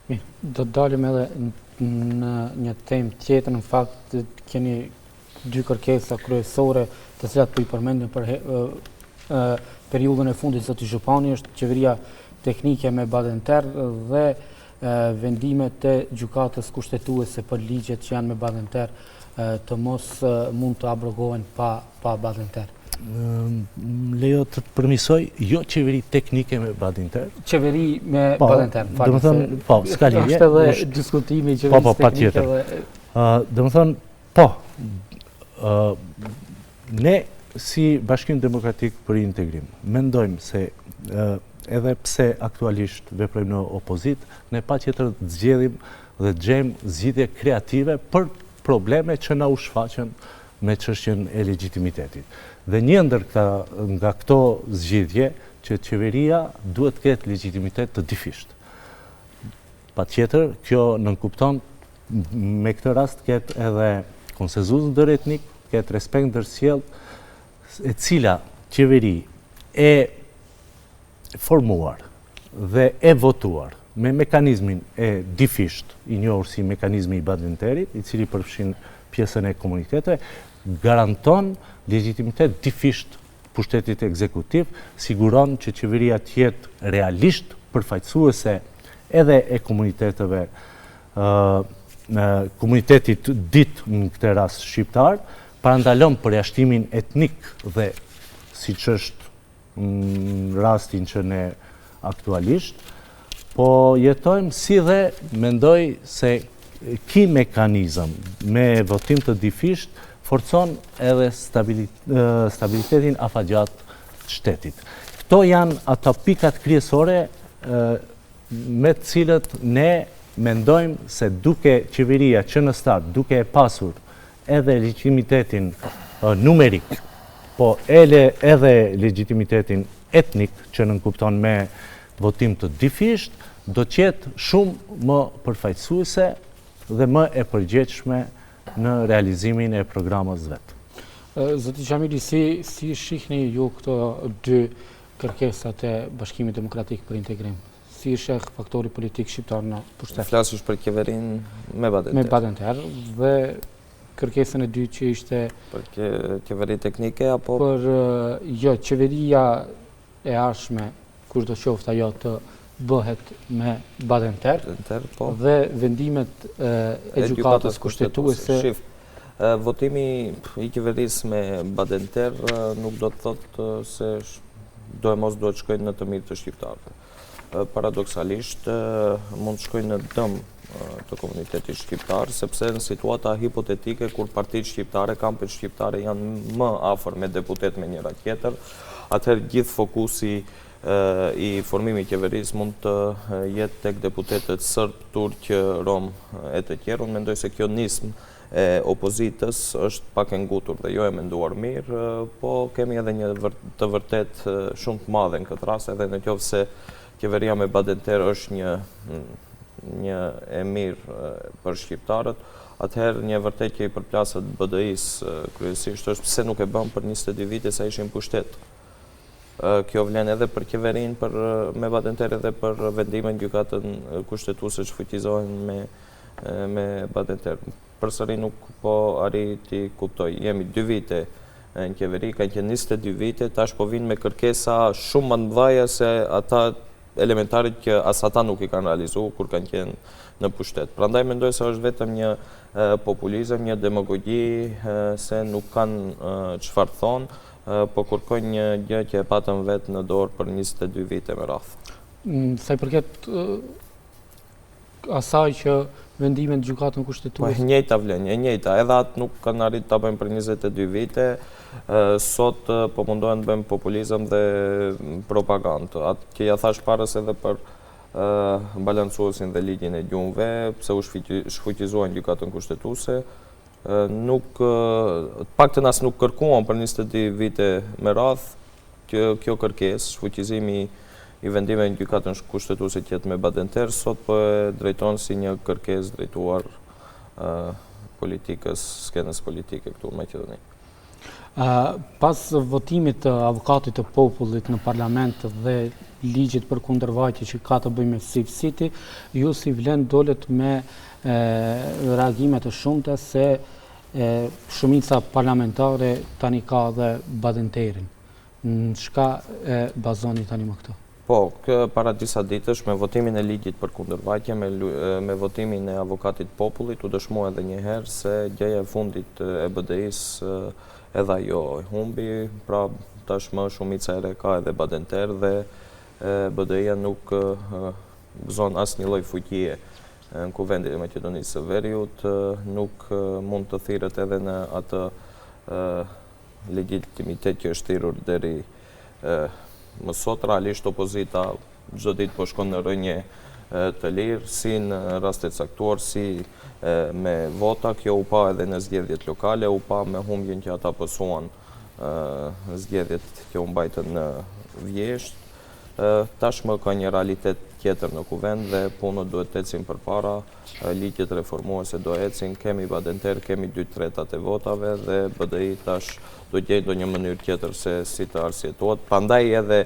Mirë, do të dalim edhe në një temë tjetër, në fakt keni dy kërkesa kryesore të cilat po i përmendin për periudhën e fundit zoti Zhupani është qeveria teknike me Badenter dhe vendimet e gjykatës kushtetuese për ligjet që janë me Badenter të mos mund të abrogohen pa pa Badenter. Më lejo të të përmisoj, jo qeveri teknike me Badenter. Qeveri me po, Badenter, më falë. Domethënë, po, s'ka lidhje. Është edhe diskutimi i qeverisë po, po, teknike dhe... Domethënë, po, Ne si Bashkim Demokratik për Integrim, mendojmë se edhe pse aktualisht veprojmë në opozitë, ne patjetër të zgjedhim dhe të gjejmë zgjidhje kreative për probleme që na u shfaqën me çështjen e legjitimitetit. Dhe një ndër këta, nga këto zgjidhje që qeveria duhet të ketë legjitimitet të dyfishtë. Patjetër, kjo nënkupton me këtë rast të ketë edhe konsensus ndëretnik, të ketë respekt ndërsjellë, e cila qeveri e formuar dhe e votuar me mekanizmin e dyfishtë, i njohur si mekanizmi i Badinterit, i cili përfshin pjesën e komuniteteve, garanton legjitimitet dyfishtë pushtetit ekzekutiv, siguron që qeveria të jetë realisht përfaqësuese edhe e komuniteteve, komunitetit të dytë në këtë rast shqiptar, parandalon përjashtimin etnik dhe siç është në rastin që ne aktualisht po jetojmë si dhe mendoj se ky mekanizëm me votim të dyfishtë forcon edhe stabilitetin afatgjatë të shtetit. Këto janë ato pikat kryesore me të cilët ne mendojmë se duke qeveria që në start, duke e pasur edhe legjitimitetin numerik, po ele edhe legjitimitetin etnik që nënkupton me votim të dyfishtë, do të jetë shumë më përfaqësuese dhe më e përgjegjshme në realizimin e programës vet. Zoti Qamili, si, si shihni ju këto dy kërkesat e Bashkimit Demokratik për Integrim? Si i sheh faktori politik shqiptar në pushtet? Flasësh për qeverinë me Badinter. Me Badinter dhe kërkesën e dytë që ishte... Për qeveri teknike apo? Për, jo, qeveria e ardhshme, kushdo qoftë ajo të bëhet me Badinter, po. dhe vendimet e gjykatës kushtetuese. Shif, votimi i qeverisë me Badinter nuk do të thotë se doemos duhet të shkojë në të mirë të shqiptarëve. Paradoksalisht, mund të shkojë në dëm të komunitetit shqiptar, sepse në situata hipotetike kur partitë shqiptare, kampet shqiptare janë më afër me deputetë me njëra tjetrën, atëherë gjithë fokusi i formimit të qeverisë mund të jetë tek deputetët sërbë, turq, romë e të tjerë. Unë mendoj se kjo nismë e opozitës është pak e ngutur dhe jo e menduar mirë, po kemi edhe një të vërtetë shumë të madhe në këtë rast, edhe në qoftë se qeveria me Badinter është një një e mirë për shqiptarët, atëherë një e vërtetë që i përplaset BDI-së kryesisht është pse nuk e bënë për 22 vite sa ishin në pushtet. Kjo vlen edhe për qeverinë për me Badinter edhe për vendimet në gjykatën kushtetuese që shfuqizohen me me Badinter. Përsëri nuk po arrij t'i kuptoj. Jemi dy vite në qeveri, kanë qenë 22 vite, tash po vinë me kërkesa shumë më të mëdha se ata elementaret që as ata nuk i kanë realizu kur kanë qenë në pushtet. Prandaj mendoj se është vetëm një populizëm, një demagogji se nuk kanë çfarë thonë, po kërkojnë një gjë që e patën vetë në dorë për 22 vite me radhë. Sa i përket asaj që vendimet në gjykatën kushtetuese. Po e njëjta vlen, e njëjta, edhe atë nuk kanë arrit ta bëjnë për 22 vite, sot po mundohen të bëjnë populizëm dhe propagandë. Atë që ja thashë parës edhe për balancuesin dhe ligjin e gjuhëve, pse u shfuqizuan në gjykatën kushtetuese, nuk, të paktën as nuk kërkuan për 22 vite me radhë, që kjo kërkesë, shfuqizimi i vendimeve në gjykatën kushtetuese që jetë me Badinter, sot po e drejton si një kërkesë drejtuar politikës, skenës politike këtu në Maqedoni. Pas votimit të avokatit të popullit në parlament dhe ligjit për kundërvajtje që ka të bëjë me Safe City, ju si vlen dolët me reagime të shumta se shumica parlamentare tani ka dhe Badinterin. Në çka e bazoni tani më këto? Po, kë para disa ditësh me votimin e ligjit për kundërvajtje, me, me votimin e avokatit popullit, u dëshmua edhe një herë se gjëja e fundit e BDI-së edhe ajo e humbi, pra tashmë shumica e re ka edhe Badinter dhe BDI-ja nuk gëzon asnjë lloj fuqie në Kuvendin e Maqedonisë së Veriut, nuk mund të thirret edhe në atë Legjitimitet që është thirrur deri më sot, realisht opozita çdo ditë po shkon në rënie të lirë, si në raste të caktuar, si me vota, kjo u pa edhe në zgjedhjet lokale, u pa me humbjen që ata pësuan në zgjedhjet që u mbajtën në vjeshtë. Tashmë ka një realitet tjetër në kuvend dhe punët duhet të ecin përpara, ligjet reformuese do ecin, kemi Badenter, kemi 2/3 e votave dhe BDI tash do gjejë ndonjë mënyrë tjetër se si të arsyetohet. Prandaj edhe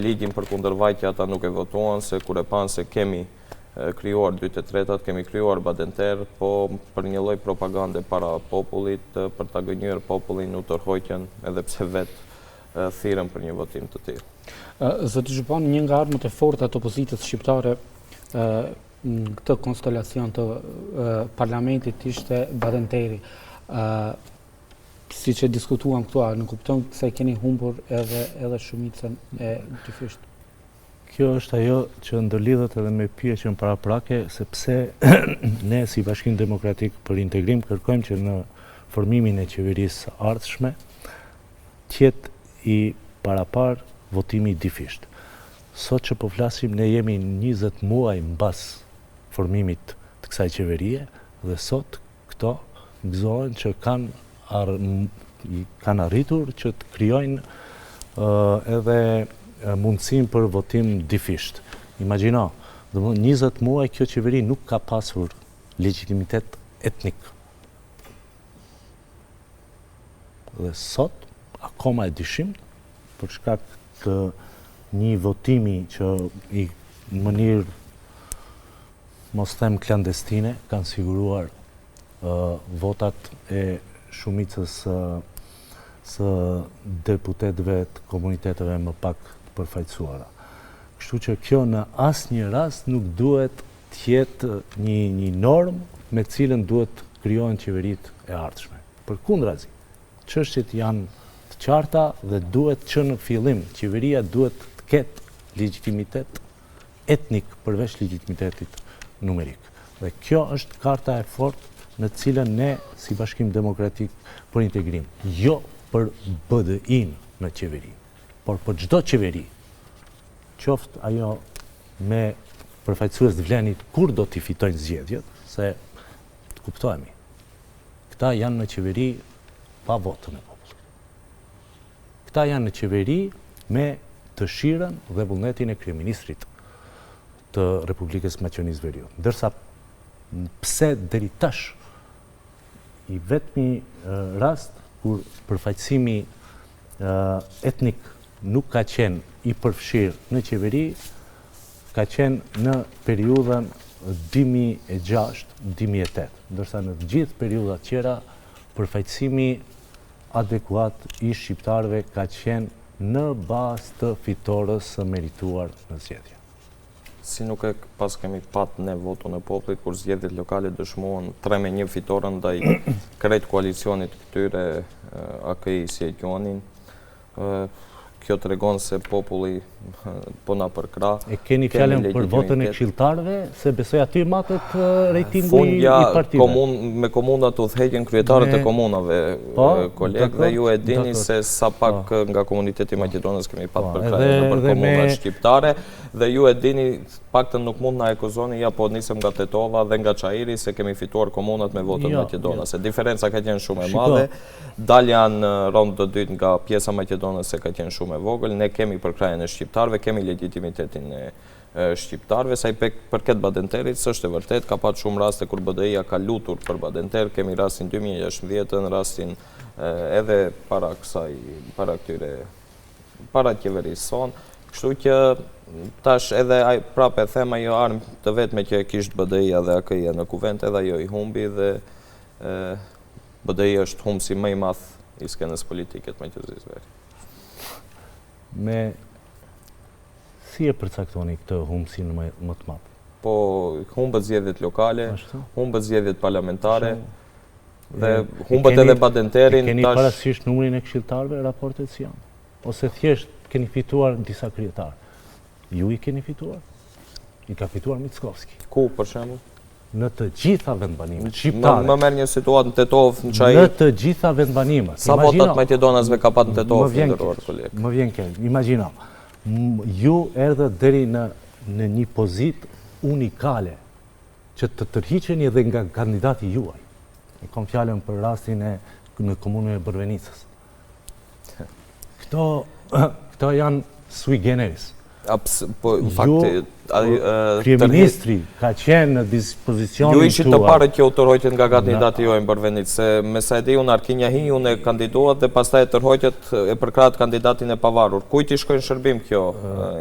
ligjin për kundërvajtje ata nuk e votuan, se kur e panë se kemi krijuar 2/3, kemi krijuar Badenter, po për një lloj propagande para popullit, për ta gënjyer popullin u tërhoqën edhe pse vetë thirrën për një votim të tillë. Zoti Zhupan, një nga armët e forta të opozitës shqiptare në këtë konstelacion të parlamentit ishte Badenteri. Siç e diskutuam këtu, a nënkupton se keni humbur edhe, edhe shumicën e dyfishtë? Kjo është ajo që ndërlidhet edhe me pyetjen paraprake, sepse ne si Bashkim Demokratik për Integrim kërkojmë që në formimin e qeverisë së ardhshme të jetë i paraparë votimi i dyfishtë. Sot që po flasim ne jemi 20 muaj mbas formimit të kësaj qeverie dhe sot këto gëzohen që kanë kanë arritur që të krijojnë edhe mundësinë për votim dyfisht. Imagjino, domethënë 20 muaj kjo qeveri nuk ka pasur legjitimitet etnik. Dhe sot, akoma e dyshimtë, për shkak të një votimi që i në mënyrë mos them klandestine, kanë siguruar votat e shumicës së deputetëve të komuniteteve më pak të përfaqësuara. Kështu që kjo në asnjë rast nuk duhet të jetë një një normë me të cilën duhet të krijohen qeveritë e ardhshme. Përkundrazi, çështjet janë të qarta dhe duhet që në fillim qeveria duhet të ketë legjitimitet etnik përveç legjitimitetit numerik. Dhe kjo është karta e fortë në të cilën ne si Bashkim Demokratik për Integrim, jo për BDI-në në qeveri, por për çdo qeveri, qoftë ajo me përfaqësues të VLEN-it kur do t'i fitojnë zgjedhjet, se të kuptohemi, këta janë në qeveri pa votën e popullit. Këta janë në qeveri me dëshirën dhe vullnetin e kryeministrit të Republikës së Maqedonisë së Veriut. Ndërsa pse deri tash i vetmi rast kur përfaqësimi etnik nuk ka qenë i përfshirë në qeveri, ka qenë në periudhën 2006-2008, ndërsa në të gjithë periudhat tjera përfaqësimi adekuat i shqiptarëve ka qenë në bazë të fitores së merituar në zgjedhje. Si nuk e paskemi pat ne votën e popullit kur zgjedhjet lokale dëshmuan 3 me 1 fitoren ndaj krejt koalicionit këtyre AKI si e quanin. Kjo tregon se populli po na përkrah. E keni fjalën për votën e këshilltarëve, se besoj aty matet rejtingu i partive. Me komunat udhëheqin kryetarët e komunave, po, koleg, dhe ju e dini se sa pak po. nga komuniteti maqedonas kemi pat po, përkrahje nëpër komunat shqiptare, dhe ju e dini, paktën nuk mund na akuzoni, ja po nisëm nga Tetova dhe nga Çairi, se kemi fituar komunat me votën jo, maqedonase. Jo. Diferenca ka qenë shumë e madhe, Dalja në raund të dytë nga pjesa maqedonase ka qenë shumë e vogël. Ne kemi përkrahjen e shqiptarëve, kemi legjitimitetin e shqiptarëve. Sa i përket Badenterit, s'është e vërtetë, ka pat shumë raste kur BDI-ja ka lutur për Badenter, kemi rastin 2016-ën, rastin edhe para kësaj, para këtyre, para qeverisë sonë. Kështu që tash edhe ai prapë e them ajo armë të vetme që e kishte BDI-ja dhe AKI-ja në kuvend, edhe ajo i humbi dhe BDI është humbësi më i madh i skenës politike të Maqedonisë Veriut. Me si e përcaktoni këtë humbësin më, më të madh? Po humbët zgjedhjet lokale, humbët zgjedhjet parlamentare dhe humbët edhe Badenterin. Keni tash... parasysh numrin e këshilltarëve raportet si janë? Ose thjesht keni fituar disa kryetarë? Ju i keni fituar? I ka fituar Mickovski. Ku, për shembull? Në të gjitha vendbanimet shqiptare. Më merr një situatë në Tetovë, në Çair. Në të gjitha vendbanimet. Sa vota të maqedonasve ka pat në Tetovë, i nderuar koleg? Më vjen keq. Imagjino. Ju erdhët deri në në një pozitë unikale që të tërhiqeni edhe nga kandidati juaj. E kam fjalën për rastin e në komunën e Bërvenicës. Këto, këto janë sui generis. Po, në fakt, Kryeministri ka qenë në dispozicionin tuaj. Ju ishit të parët që u tërhoqët nga kandidati juaj në Bërvenicë, se me sa e di unë Arkin Jahiun e kandiduat dhe pastaj e tërhoqët e përkrahët kandidatin e pavarur. Kujt i shkoi në shërbim kjo,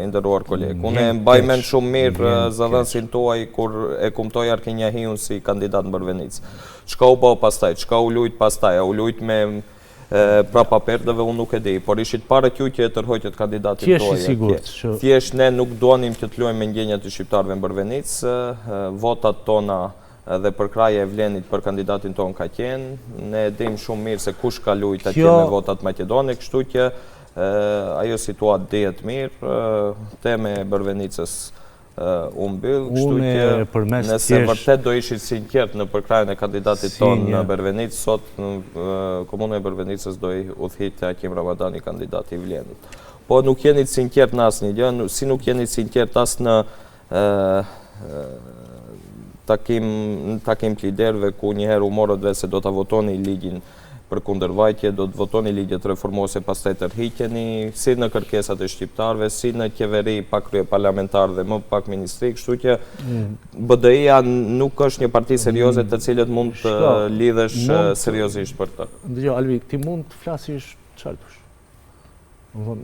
i nderuar koleg? Unë e mbaj mend shumë mirë zëdhënësin tuaj kur e kumtoi Arkin Jahiun si kandidat në Bërvenicë. Çka u bë pastaj? Çka u lujt pastaj? A u lujt me prapa perdeve unë nuk e di, por ishit të parët ju që e tërhoqët kandidatin tuaj. Ti je i sigurt që thjesht ne nuk donim që të luajmë me ndjenjat e shqiptarëve në Bërvenicë, votat tona dhe përkrahja e Vlenit për kandidatin tonë ka qenë, ne e dimë shumë mirë se kush ka lujt atje me votat maqedone, kështu që ajo situatë dihet mirë, tema e Bërvenicës u mbyll, kështu që nëse vërtet do ishit të sinqertë në përkrahjen e kandidatit tonë në Bërvenicë, sot në komunën e Bërvenicës do e udhëhiqte Hakim Ramadani kandidati i Vlenit. Po nuk jeni të sinqertë në asnjë gjë, si nuk jeni të sinqertë as në takim në takim të liderëve ku njëherë u morët vesh se do ta votoni ligjin për kundërvajtje, do të votoni ligjet reformuese pastaj tërhiqeni, si në kërkesat e shqiptarëve, si në qeveri pa kryeparlamentar dhe më pak ministri, kështu që mm. BDI-ja nuk është një parti serioze mm. të cilët mund të lidhesh seriozisht për të. Dëgjo, Albi, ti mund të flasish çfarë dush.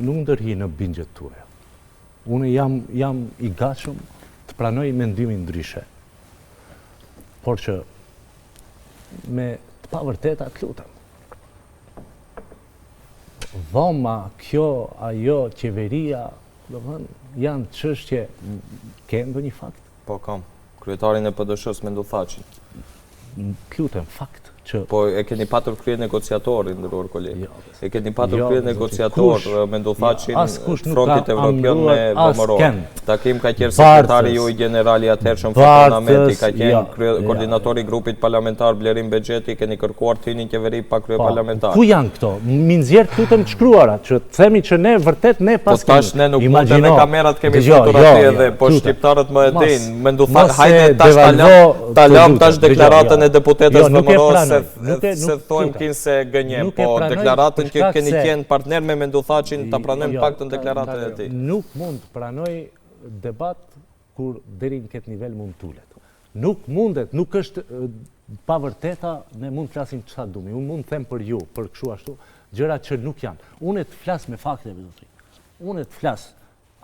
Nuk ndërhyj në bindjet tuaja. Unë jam, jam i gatshëm të pranoj mendimin ndryshe. Por që me të pavërteta të lutem. Dhoma, kjo, ajo, qeveria, domethënë, janë çështje, ke ndonjë fakt? Po, kam. Kryetarin e PDSH-së, Menduh Thaçin. Të lutem, fakt që... Po, e keni patur kryenegociator, i nderuar koleg. Jo, e keni patur jo, kryenegociator, Menduh Thaçin, Frontit Evropian me VMRO. Takim ka qenë sekretari juaj gjeneral i atëhershëm Faton Ahmeti, ka qenë jo, koordinatori i grupit parlamentar Blerim Bexheti, keni kërkuar të hyni në qeveri pa kryeparlamentar. Po, ku janë këto? M'i nxjerr të lutem të shkruara, që të themi që ne vërtet ne pas Po tash ne nuk mund të me kamerat kemi futur jo, aty edhe, po shqiptarët më e dinë. Menduh Thaçi, hajde tash ta lëm, ta lëm tash deklaratën e deputetes jo, VMRO se se thojmë kinse gënjem, po deklaratën që keni qenë partner me Menduh Thaçin, ta pranojmë jo, paktën deklaratën e tij. Nuk mund të pranoj debat kur deri në këtë nivel mund të ulet. Nuk mundet, nuk është pavërteta, ne mund të flasim çfarë të dumi. Unë mund të them për ju, për kështu ashtu, gjëra që nuk janë. Unë të flas me fakte, zotëri. Unë të flas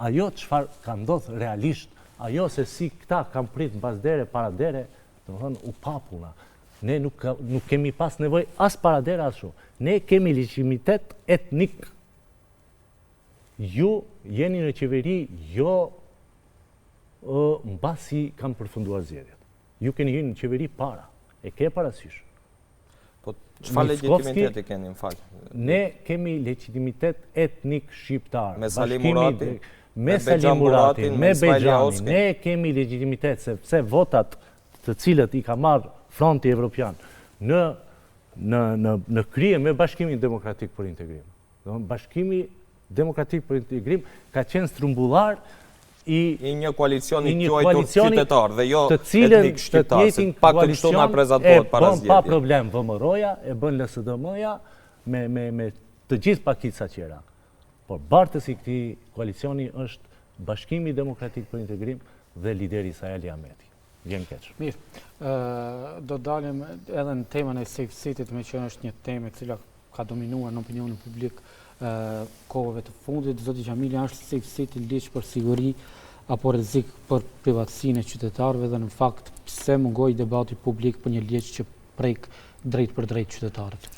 Ajo çfarë ka ndodh realisht, ajo se si këta kanë prit mbas dere, para dere, domethënë u pa puna. Ne nuk nuk kemi pas nevojë as para dere as kështu. Ne kemi legjitimitet etnik. Ju jeni në qeveri jo ë mbasi kanë përfunduar zgjedhjet. Ju keni hyrë në qeveri para. E ke parasysh? Po, çfarë legitimiteti keni, më fal? Ne kemi legjitimitet etnik shqiptar. Me Sali Muratin, me Sali Muratin, me Bejxhanin, ne kemi legjitimitet, sepse votat të cilët i ka marrë Fronti Evropian në, në, në, në krye me Bashkimin Demokratik për Integrim. Domethënë, Bashkimi Demokratik për Integrim ka qenë strumbullar i i një koalicioni të quajtur qytetar dhe jo etnik shqiptar, se pak të kështu na prezantohet para zgjedhjeve. E bën pa problem VMRO-ja, e bën LSDM-ja me me me të gjithë pakicat tjera. Por bartës i këtij koalicioni është Bashkimi Demokratik për Integrim dhe lideri i saj Ali Ahmeti. Vjen keq. Mirë. Ë do dalim edhe në temën e Safe City-t, meqë është një temë e cila ka dominuar në opinionin publik kohëve të fundit. Zoti Qamili, është Safe City ligj për siguri apo rrezik për privatësinë e qytetarëve dhe në fakt pse mungoi debati publik për një ligj që prek drejtpërdrejt qytetarët?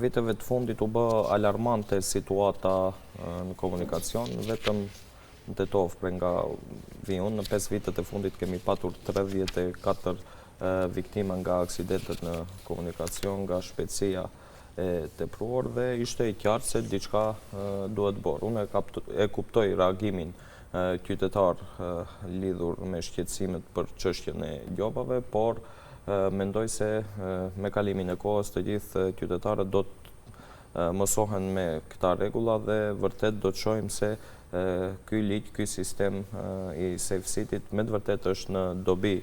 Viteve të fundit u bë alarmante situata në komunikacion, vetëm në Tetovë, prej nga vij unë, në 5 vitet e fundit kemi patur 34 viktima nga aksidentet në komunikacion, nga shpejtësia e tepruar dhe ishte e qartë se diçka duhet bërë. Unë e kuptoj reagimin. qytetar lidhur me shqetësimet për çështjen e gjobave, por mendoj se me kalimin e kohës të gjithë qytetarët do të mësohen me këta rregulla dhe vërtet do të shohim se ky ligj, ky sistem i Safe City-t me të vërtetë është në dobi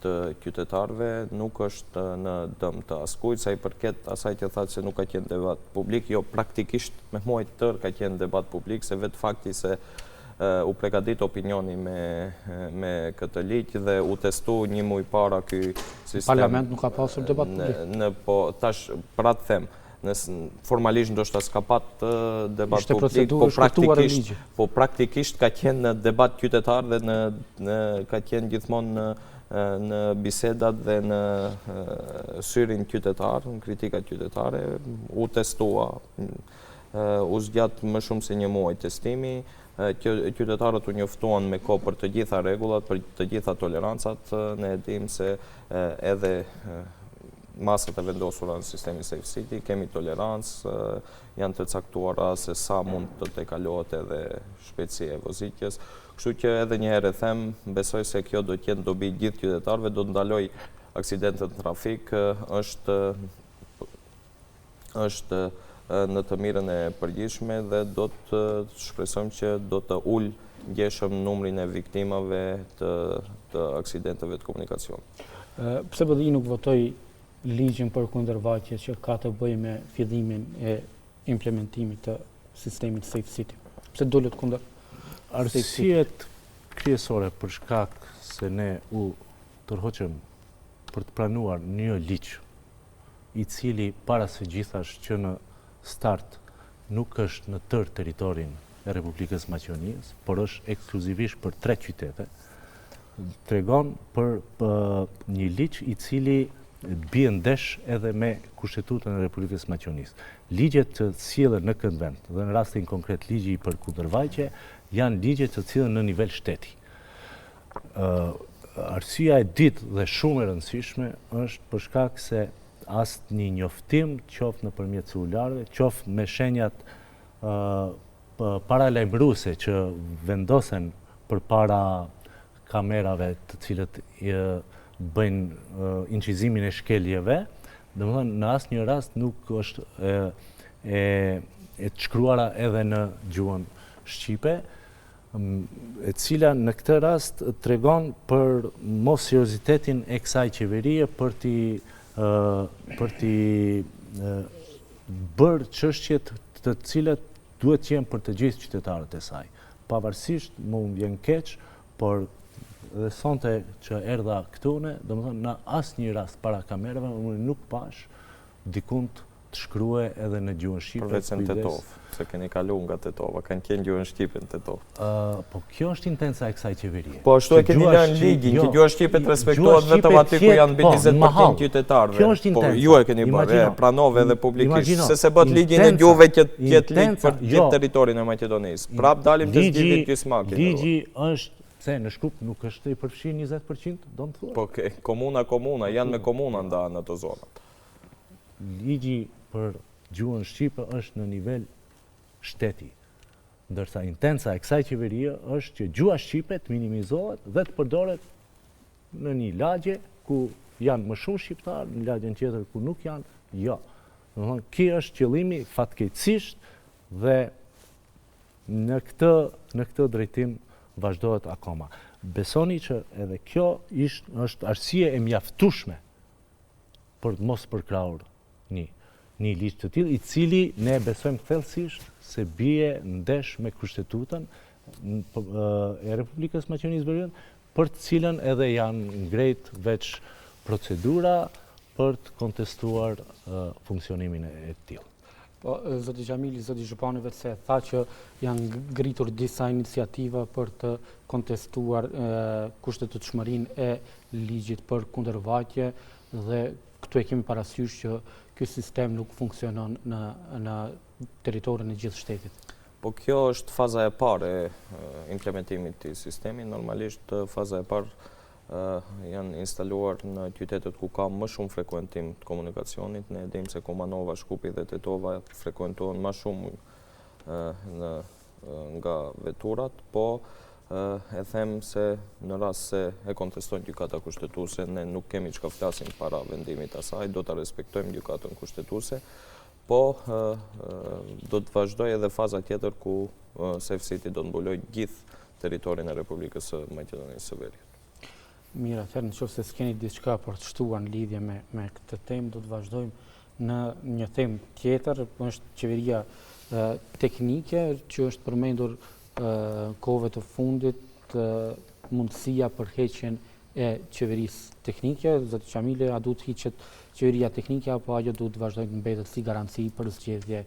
të qytetarëve, nuk është në dëm të askujt, sa i përket asaj që thatë se nuk ka qenë debat publik, jo praktikisht me muaj të tërë ka qenë debat publik, se vetë fakti se u pregadit opinioni me, me këtë ligj dhe u testu një muj para ky sistem. Parlament nuk ka pasur debat publik. Në, po, tash, pra të them, Nëse formalisht ndoshta s'ka pat debat publik, po praktikisht, po praktikisht ka qenë në debat qytetar dhe në, në ka qenë gjithmonë në në bisedat dhe në syrin qytetar, në kritikat qytetare, u testua, u zgjat më shumë se një muaj testimi, qytetarët u njoftuan me kohë për të gjitha rregullat, për të gjitha tolerancat, ne e dimë se edhe masat e vendosura në sistemin Safe City, kemi tolerancë, janë të caktuara se sa mund të tejkalohet edhe shpejtësia e vozitjes. Kështu që edhe një herë e them, besoj se kjo do të jetë në dobi gjithë qytetarëve, do të ndalojë aksidentet në trafik, është është në të mirën e përgjithshme dhe do të shpresojmë që do të ulë ndjeshëm numrin e viktimave të, të aksidenteve të komunikacionit. Pse BDI nuk votoi ligjin për kundërvajtje që ka të bëjë me fillimin e implementimit të sistemit Safe City? Pse dolët kundër Arsyet kryesore për shkak se ne u tërhoqëm për të pranuar një ligj i cili para së gjithash që në start nuk është në tërë territorin e Republikës së Maqedonisë, por është ekskluzivisht për tre qytete, tregon për një ligj i cili bie ndesh edhe me Kushtetutën e Republikës së Maqedonisë. Ligjet që sillen në këtë vend, dhe në rastin konkret ligji për kundërvajtje, janë ligje që sillen në nivel shteti. Arsyeja e dytë dhe shumë e rëndësishme është për shkak se asnjë njoftim, qoftë nëpërmjet celularëve, qoftë me shenjat paralajmëruese që vendosen përpara kamerave të cilët bëjnë incizimin e shkeljeve, domethënë në asnjë rast nuk është e, e, e shkruara edhe në gjuhën shqipe, e cila në këtë rast tregon për mosseriozitetin e kësaj qeverie për t'i për t'i bërë çështjet të cilat duhet të jenë për të gjithë qytetarët e saj. Pavarësisht, mu më vjen keq, por dhe sonte që erdha këtu ne, domethënë në asnjë rast para kamerave unë nuk pashë dikund të shkrue edhe në gjuhën shqipe. Përveç se në Tetovë, se keni kalu nga Tetova, kanë qenë gjuhën shqipe në Tetovë. Po kjo është intenca e kësaj qeverie. Po ashtu e keni lënë ligjin, që gjuha shqipe të respektohet vetëm aty ku janë mbi 20% po, qytetarëve. Kjo është po, intenca. Po ju e keni bërë, e pranove edhe publikisht, se s'e bëtë ligjin e gjuhëve që të jetë ligj për gjithë jo. territorin e Maqedonisë. Prap dalim te zgjidhjet gjysmake. Ligji është Pse, në Shkup nuk është i përfshirë 20%, do të thuash? Po, komuna, komuna, janë me komuna ndahen ato zonat. Ligji për gjuhën shqipe është në nivel shteti, ndërsa intenca e kësaj qeverie është që gjuha shqipe të minimizohet dhe të përdoret në një lagje ku janë më shumë shqiptarë, në lagjen tjetër ku nuk janë, jo. Domethënë, ky është qëllimi fatkeqësisht dhe në këtë në këtë drejtim vazhdohet akoma. Besoni që edhe kjo ish, është arsye e mjaftueshme për të mos përkrahur një një ligj të tillë, i cili ne besojmë thellësisht se bie ndesh me Kushtetutën e Republikës së Maqedonisë së Veriut, për të cilën edhe janë ngrejt veç procedura për të kontestuar funksionimin e tillë. Po, zoti Xhamili, zoti Zhupani veçse tha që janë ngritur disa iniciativa për të kontestuar kushtetutshmërinë e ligjit për kundërvajtje dhe këtu e kemi parasysh që ky sistem nuk funksionon në në territorin e gjithë shtetit. Po kjo është faza e parë e implementimit të sistemit. Normalisht faza e parë janë instaluar në qytetet ku ka më shumë frekuentim të komunikacionit. Ne e dimë se Kumanova, Shkupi dhe Tetova frekuentohen më shumë në nga veturat, po. E them se në rast se e konteston Gjykata Kushtetuese, ne nuk kemi çka flasim para vendimit të asaj, do ta respektojmë Gjykatën Kushtetuese, po do të vazhdojë edhe faza tjetër ku Safe City do të mbulojë gjithë territorin e Republikës së Maqedonisë së Veriut. Mirë, atëherë në qoftë se s'keni diçka për të shtuar në lidhje me me këtë temë, do të vazhdojmë në një temë tjetër, është qeveria teknike që është përmendur kohëve të fundit mundësia për heqjen e qeverisë teknike, zoti Qamili, a duhet të hiqet qeveria teknike apo ajo duhet të vazhdojë të mbetet si garanci për zgjedhje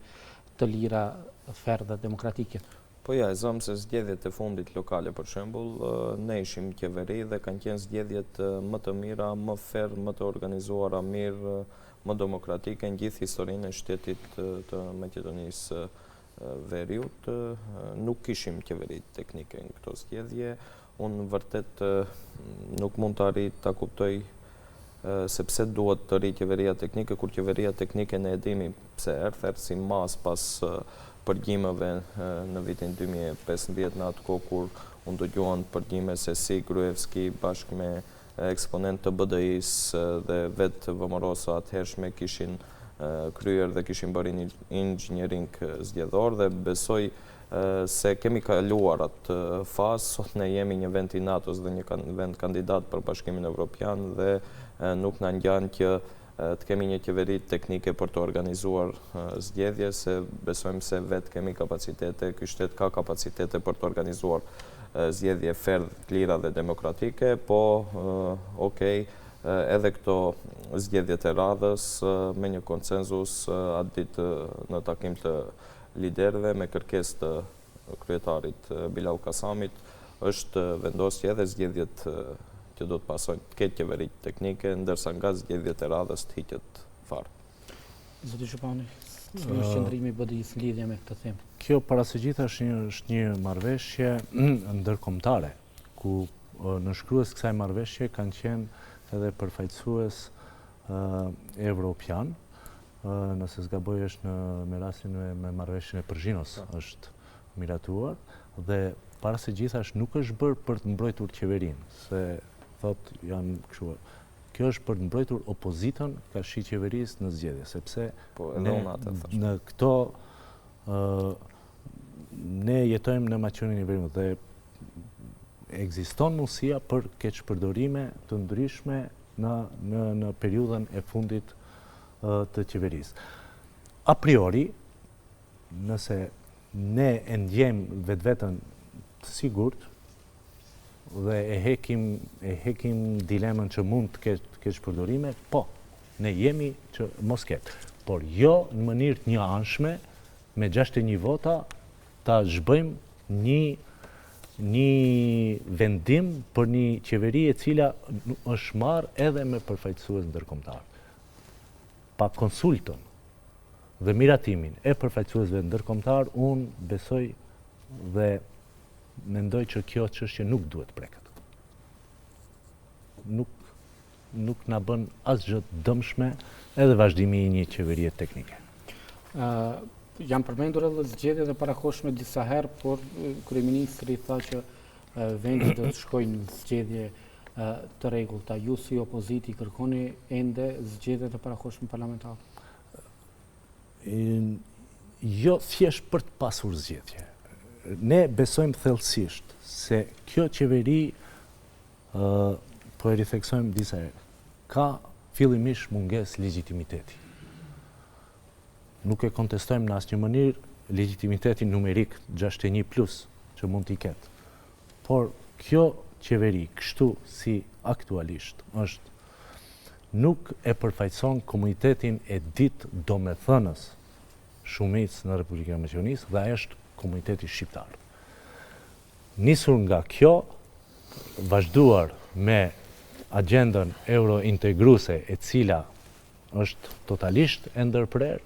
të lira, fer dhe demokratike? Po ja, e zëmë se zgjedhjet e fundit lokale për shembull, ne ishim qeveri dhe kanë qenë zgjedhjet më të mira, më fer, më të organizuara mirë, më demokratike në gjithë historinë e shtetit të Maqedonisë së Veriut. Nuk kishim qeveri teknike në këto zgjedhje. Unë vërtet nuk mund të arrij ta kuptoj se pse duhet të rrijë qeveria teknike, kur qeveria teknike ne e dimi pse erdh, erdh si masë pas përgjimeve në vitin 2015 në atë kohë kur u ndëgjuan përgjime se si Gruevski bashkë me eksponentë të BDI-së dhe vetë VMRO-së së atëhershme kishin kryer dhe kishin bërë inxhiniering zgjedhor dhe besoj se kemi kaluar atë fazë, sot ne jemi një vend i NATO-s dhe një vend kandidat për Bashkimin Evropian dhe nuk na ngjan që të kemi një qeveri teknike për të organizuar zgjedhje, se besojmë se vetë kemi kapacitete, ky shtet ka kapacitete për të organizuar zgjedhje fer, të lira dhe demokratike, po okej, edhe këto zgjedhjet e radhës me një konsenzus atë ditë në takim të liderëve me kërkesë të kryetarit Bilall Kasamit është vendosur që edhe zgjedhjet që do të pasojnë të ketë qeveri teknike, ndërsa nga zgjedhjet e radhës të hiqet fare. Zoti Zhupani, cili është qëndrimi i BDI-së në lidhje me këtë temë? Kjo para së gjithash është një marrëveshje ndërkombëtare, ku nënshkrues kësaj marrëveshje kanë qenë edhe përfaqësues evropian, nëse s'gaboj është në me rastin me, me marrëveshjen e Përzhinos po. është miratuar dhe para së gjithash nuk është bërë për të mbrojtur qeverinë, se thotë janë kështu. Kjo është për të mbrojtur opozitën karshi qeverisë në zgjedhje, sepse po, edhe unë atë thashë. Në këto ë ne jetojmë në Maqedoninë e Veriut dhe ekziston mundësia për keqpërdorime të ndryshme në në në periudhën e fundit të qeverisë. A priori, nëse ne e ndjejmë vetveten të sigurt dhe e hekim e hekim dilemën që mund të ketë keqpërdorime, po, ne jemi që mos ketë. Por jo në mënyrë të njëanshme me 61 vota ta zhbëjmë një një vendim për një qeveri e cila është marrë edhe me përfaqësues ndërkombëtar. Pa konsultën dhe miratimin e përfaqësuesve ndërkombëtar, unë besoj dhe mendoj që kjo çështje nuk duhet preket. Nuk nuk na bën asgjë të dëmshme edhe vazhdimi i një qeverie teknike. Ë janë përmendur edhe zgjedhjet e parakohshme disa herë, por kryeministri tha që vendi do të shkojë në zgjedhje të rregullta. Ju si opozitë i kërkoni ende zgjedhjet e parakohshme parlamentare? Jo thjesht për të pasur zgjedhje. Ne besojmë thellësisht se kjo qeveri po e ritheksojmë disa herë, ka fillimisht mungesë legjitimiteti. Nuk e kontestojmë në asnjë mënyrë legjitimitetin numerik 61 plus që mund t'i ketë. Por kjo qeveri kështu si aktualisht është nuk e përfaqëson komunitetin e dytë domethënës shumicë në Republikën e Maqedonisë dhe ai është komuniteti shqiptar. Nisur nga kjo, vazhduar me agjendën eurointegruese e cila është totalisht e ndërprerë,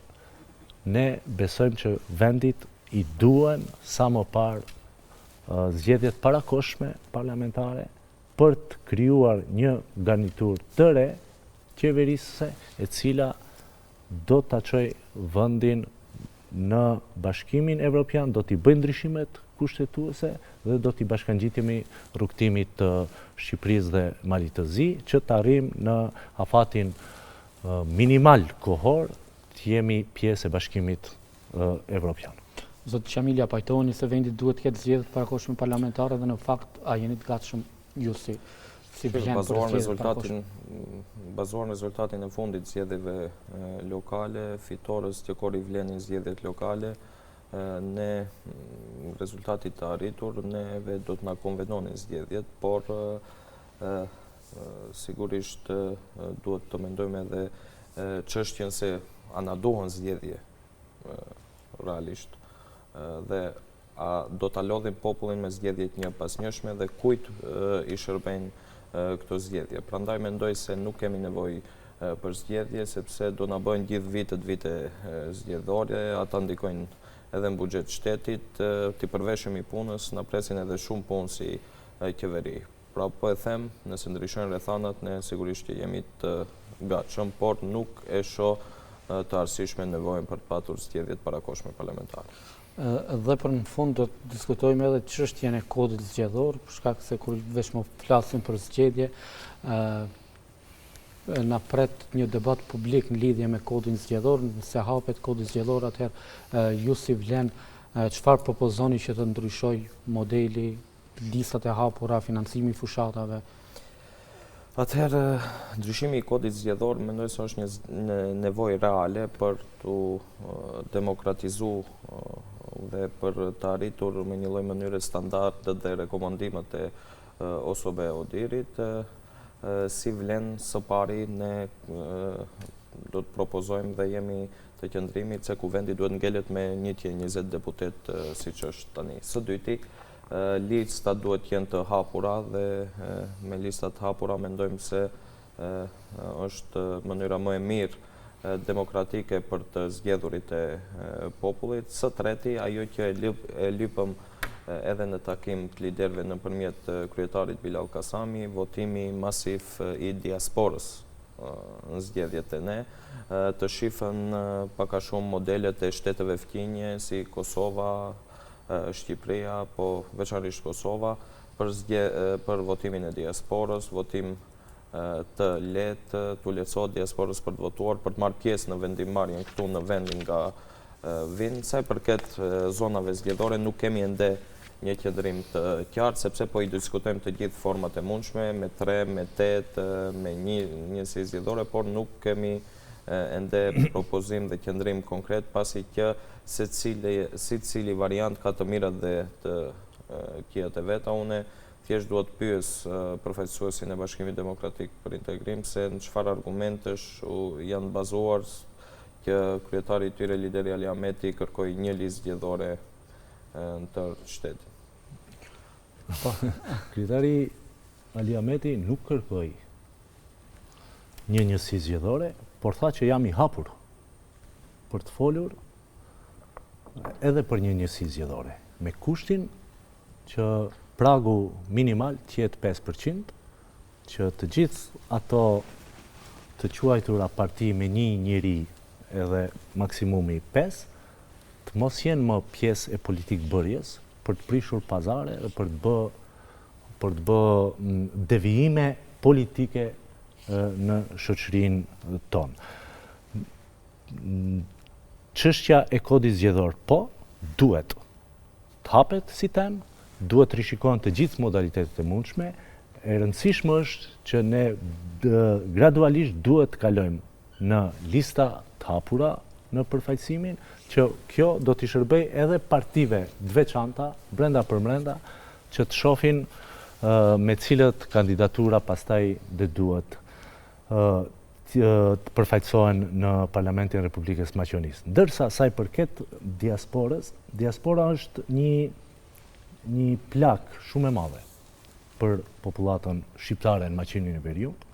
ne besojmë që vendit i duhen sa më parë zgjedhje të parakohshme parlamentare për të krijuar një garniturë të re qeverisëse e cila do ta çojë vendin në Bashkimin Evropian, do t'i bëjë ndryshimet. kushtetuese dhe do t'i bashkangjitemi rrugëtimit të Shqipërisë dhe Malit të Zi, që të arrijmë në afatin minimal kohor të jemi pjesë e Bashkimit Evropian. Zoti Qamili, a pajtoheni se vendi duhet të ketë zgjedhje të parakohshme parlamentare dhe në fakt a jeni të gatshëm ju si si vlen për zgjedhje të parakohshme? Bazuar në rezultatin e fundit zgjedhjeve lokale, fitores që korri VLEN-i në zgjedhjet lokale, ne rezultatit të arritur, neve do të na konvenonin zgjedhjet, por sigurisht duhet të mendojmë edhe çështjen se a na duhen zgjedhje realisht dhe a do ta lodhim popullin me zgjedhje të njëpasnjëshme dhe kujt i shërbejnë këto zgjedhje. Prandaj mendoj se nuk kemi nevojë për zgjedhje, sepse do na bëhen gjithë vitet vite zgjedhore, ata ndikojnë edhe në buxhet të shtetit, t'i përveshemi punës, na presin edhe shumë punë si qeveri. Pra po e them, nëse ndryshojnë rrethanat, ne sigurisht që jemi të gatshëm, por nuk e shoh të arsyeshme nevojën për të patur zgjedhje të parakohshme parlamentare. Dhe për në fund do të diskutojmë edhe çështjen e kodit zgjedhor, për shkak se kur veç më flasim për zgjedhje, na pret një debat publik në lidhje me kodin zgjedhor, nëse hapet kodi zgjedhor, atëherë ju si vlen çfarë propozoni që të ndryshojë modeli, listat e hapura, financimi i fushatave? Atëherë, ndryshimi i kodit zgjedhor mendoj se është një nevojë reale për t'u demokratizu dhe për të arritur me një lloj mënyre standardet dhe rekomandimet e OSBE ODIHR-it. Si vlen së pari ne do të propozojmë dhe jemi të qëndrimit se kuvendi duhet ngelet me 120 deputetë siç është tani. Së dyti, listat duhet të jenë të hapura dhe me lista të hapura mendojmë se është mënyra më e mirë demokratike për të zgjedhurit e popullit. Së treti, ajo që e lypëm edhe në takim të liderëve nëpërmjet kryetarit Bilall Kasami, votimi masiv i diasporës në zgjedhjet te ne, të shifen pak a shumë modelet e shteteve fqinje si Kosova, Shqipëria, po veçanërisht Kosova, për për votimin e diasporës, votim të lehtë, t'u lehtësohet diasporës për të votuar, për të marrë pjesë në vendimmarrjen këtu në vendin nga vijnë. Sa i përket zonave zgjedhore, nuk kemi ende një qëndrim të qartë, sepse po i diskutojmë të gjithë format e mundshme, me 3, me 8, me një njësi zgjedhore, por nuk kemi ende propozim dhe qëndrim konkret, pasi që secili, secili variant ka të mirat dhe të këqijat e veta. Une thjesht dua të pyes përfaqësuesin e Bashkimit Demokratik për Integrim se në çfarë argumentesh janë bazuar që kryetari i tyre, lideri Ali Ahmeti, kërkoi një listë zgjedhore në tërë shtetin. Po, kryetari Ali Ahmeti nuk kërkoi një njësi zgjedhore, por tha që jam i hapur për të folur edhe për një njësi zgjedhore, me kushtin që pragu minimal të jetë 5%, që të gjithë ato të quajtura parti me një njeri edhe maksimumi 5, të mos jenë më pjesë e politikëbërjes për të prishur pazare dhe për të bë për të bë devijime politike në shoqërinë tonë. Çështja e kodit zgjedhor, po, duhet të hapet si temë, duhet të rishikohen të gjithë modalitetet e mundshme, e rëndësishme është që ne gradualisht duhet të kalojmë në lista të hapura në përfaqësimin, që kjo do t'i shërbejë edhe partive të veçanta, brenda përmbrenda, që të shohin me cilët kandidatura pastaj dhe duhet të përfaqësohen në Parlamentin e Republikës së Maqedonisë. Ndërsa sa i përket diasporës, diaspora është një një plagë shumë e madhe për popullatën shqiptare në Maqedoninë e Veriut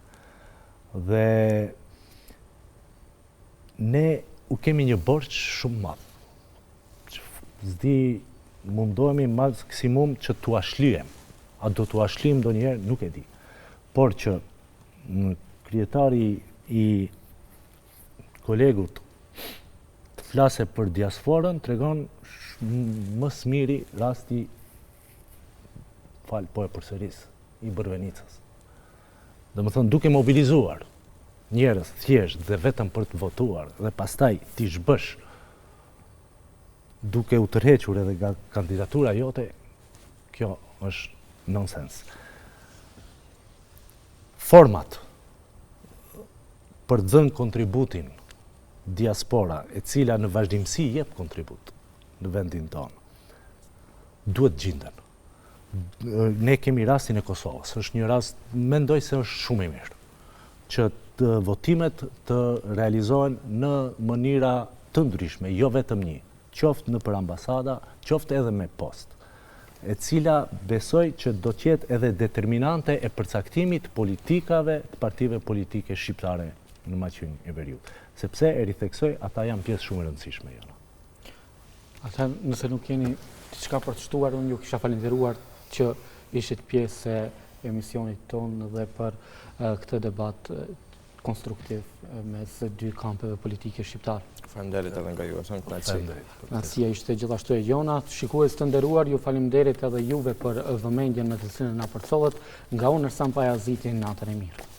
dhe ne u kemi një borxh shumë madh. S'di mundohemi maksimum që t'ua shlyejmë. A do t'ua shlyejmë ndonjëherë, nuk e di. Por që kryetari i kolegut të flase për diasporën, tregon më së miri rasti Fal, po e përsëris, i Bërvenicës. Domethënë, duke mobilizuar njerëz thjesht dhe vetëm për të votuar dhe pastaj t'i zhbësh duke u tërhequr edhe nga kandidatura jote, kjo është nonsens. Format për të dhënë kontributin diaspora, e cila në vazhdimësi jep kontribut në vendin tonë, duhet gjinden. Ne kemi rastin e Kosovës, është një rast, mendoj se është shumë i mirë, që të votimet të realizohen në mënyra të ndryshme, jo vetëm një, qoftë nëpër ambasada, qoftë edhe me postë, e cila besoj që do të jetë edhe determinante e përcaktimit të politikave të partive politike shqiptare në Maqedoninë e Veriut. Sepse, e ritheksoj, ata janë pjesë shumë e rëndësishme jona. Atëherë, nëse nuk keni diçka për të shtuar, unë ju kisha falënderuar që ishit pjesë e emisionit tonë dhe për këtë debat konstruktiv mes dy kampeve politike shqiptare. Faleminderit edhe nga ju, është kënaqësi. Kënaqësia ishte gjithashtu e jona. Shikues të nderuar, ju faleminderit edhe juve për vëmendjen me të cilën na përcollët. Nga unë Ersan Pajaziti, natën e mirë.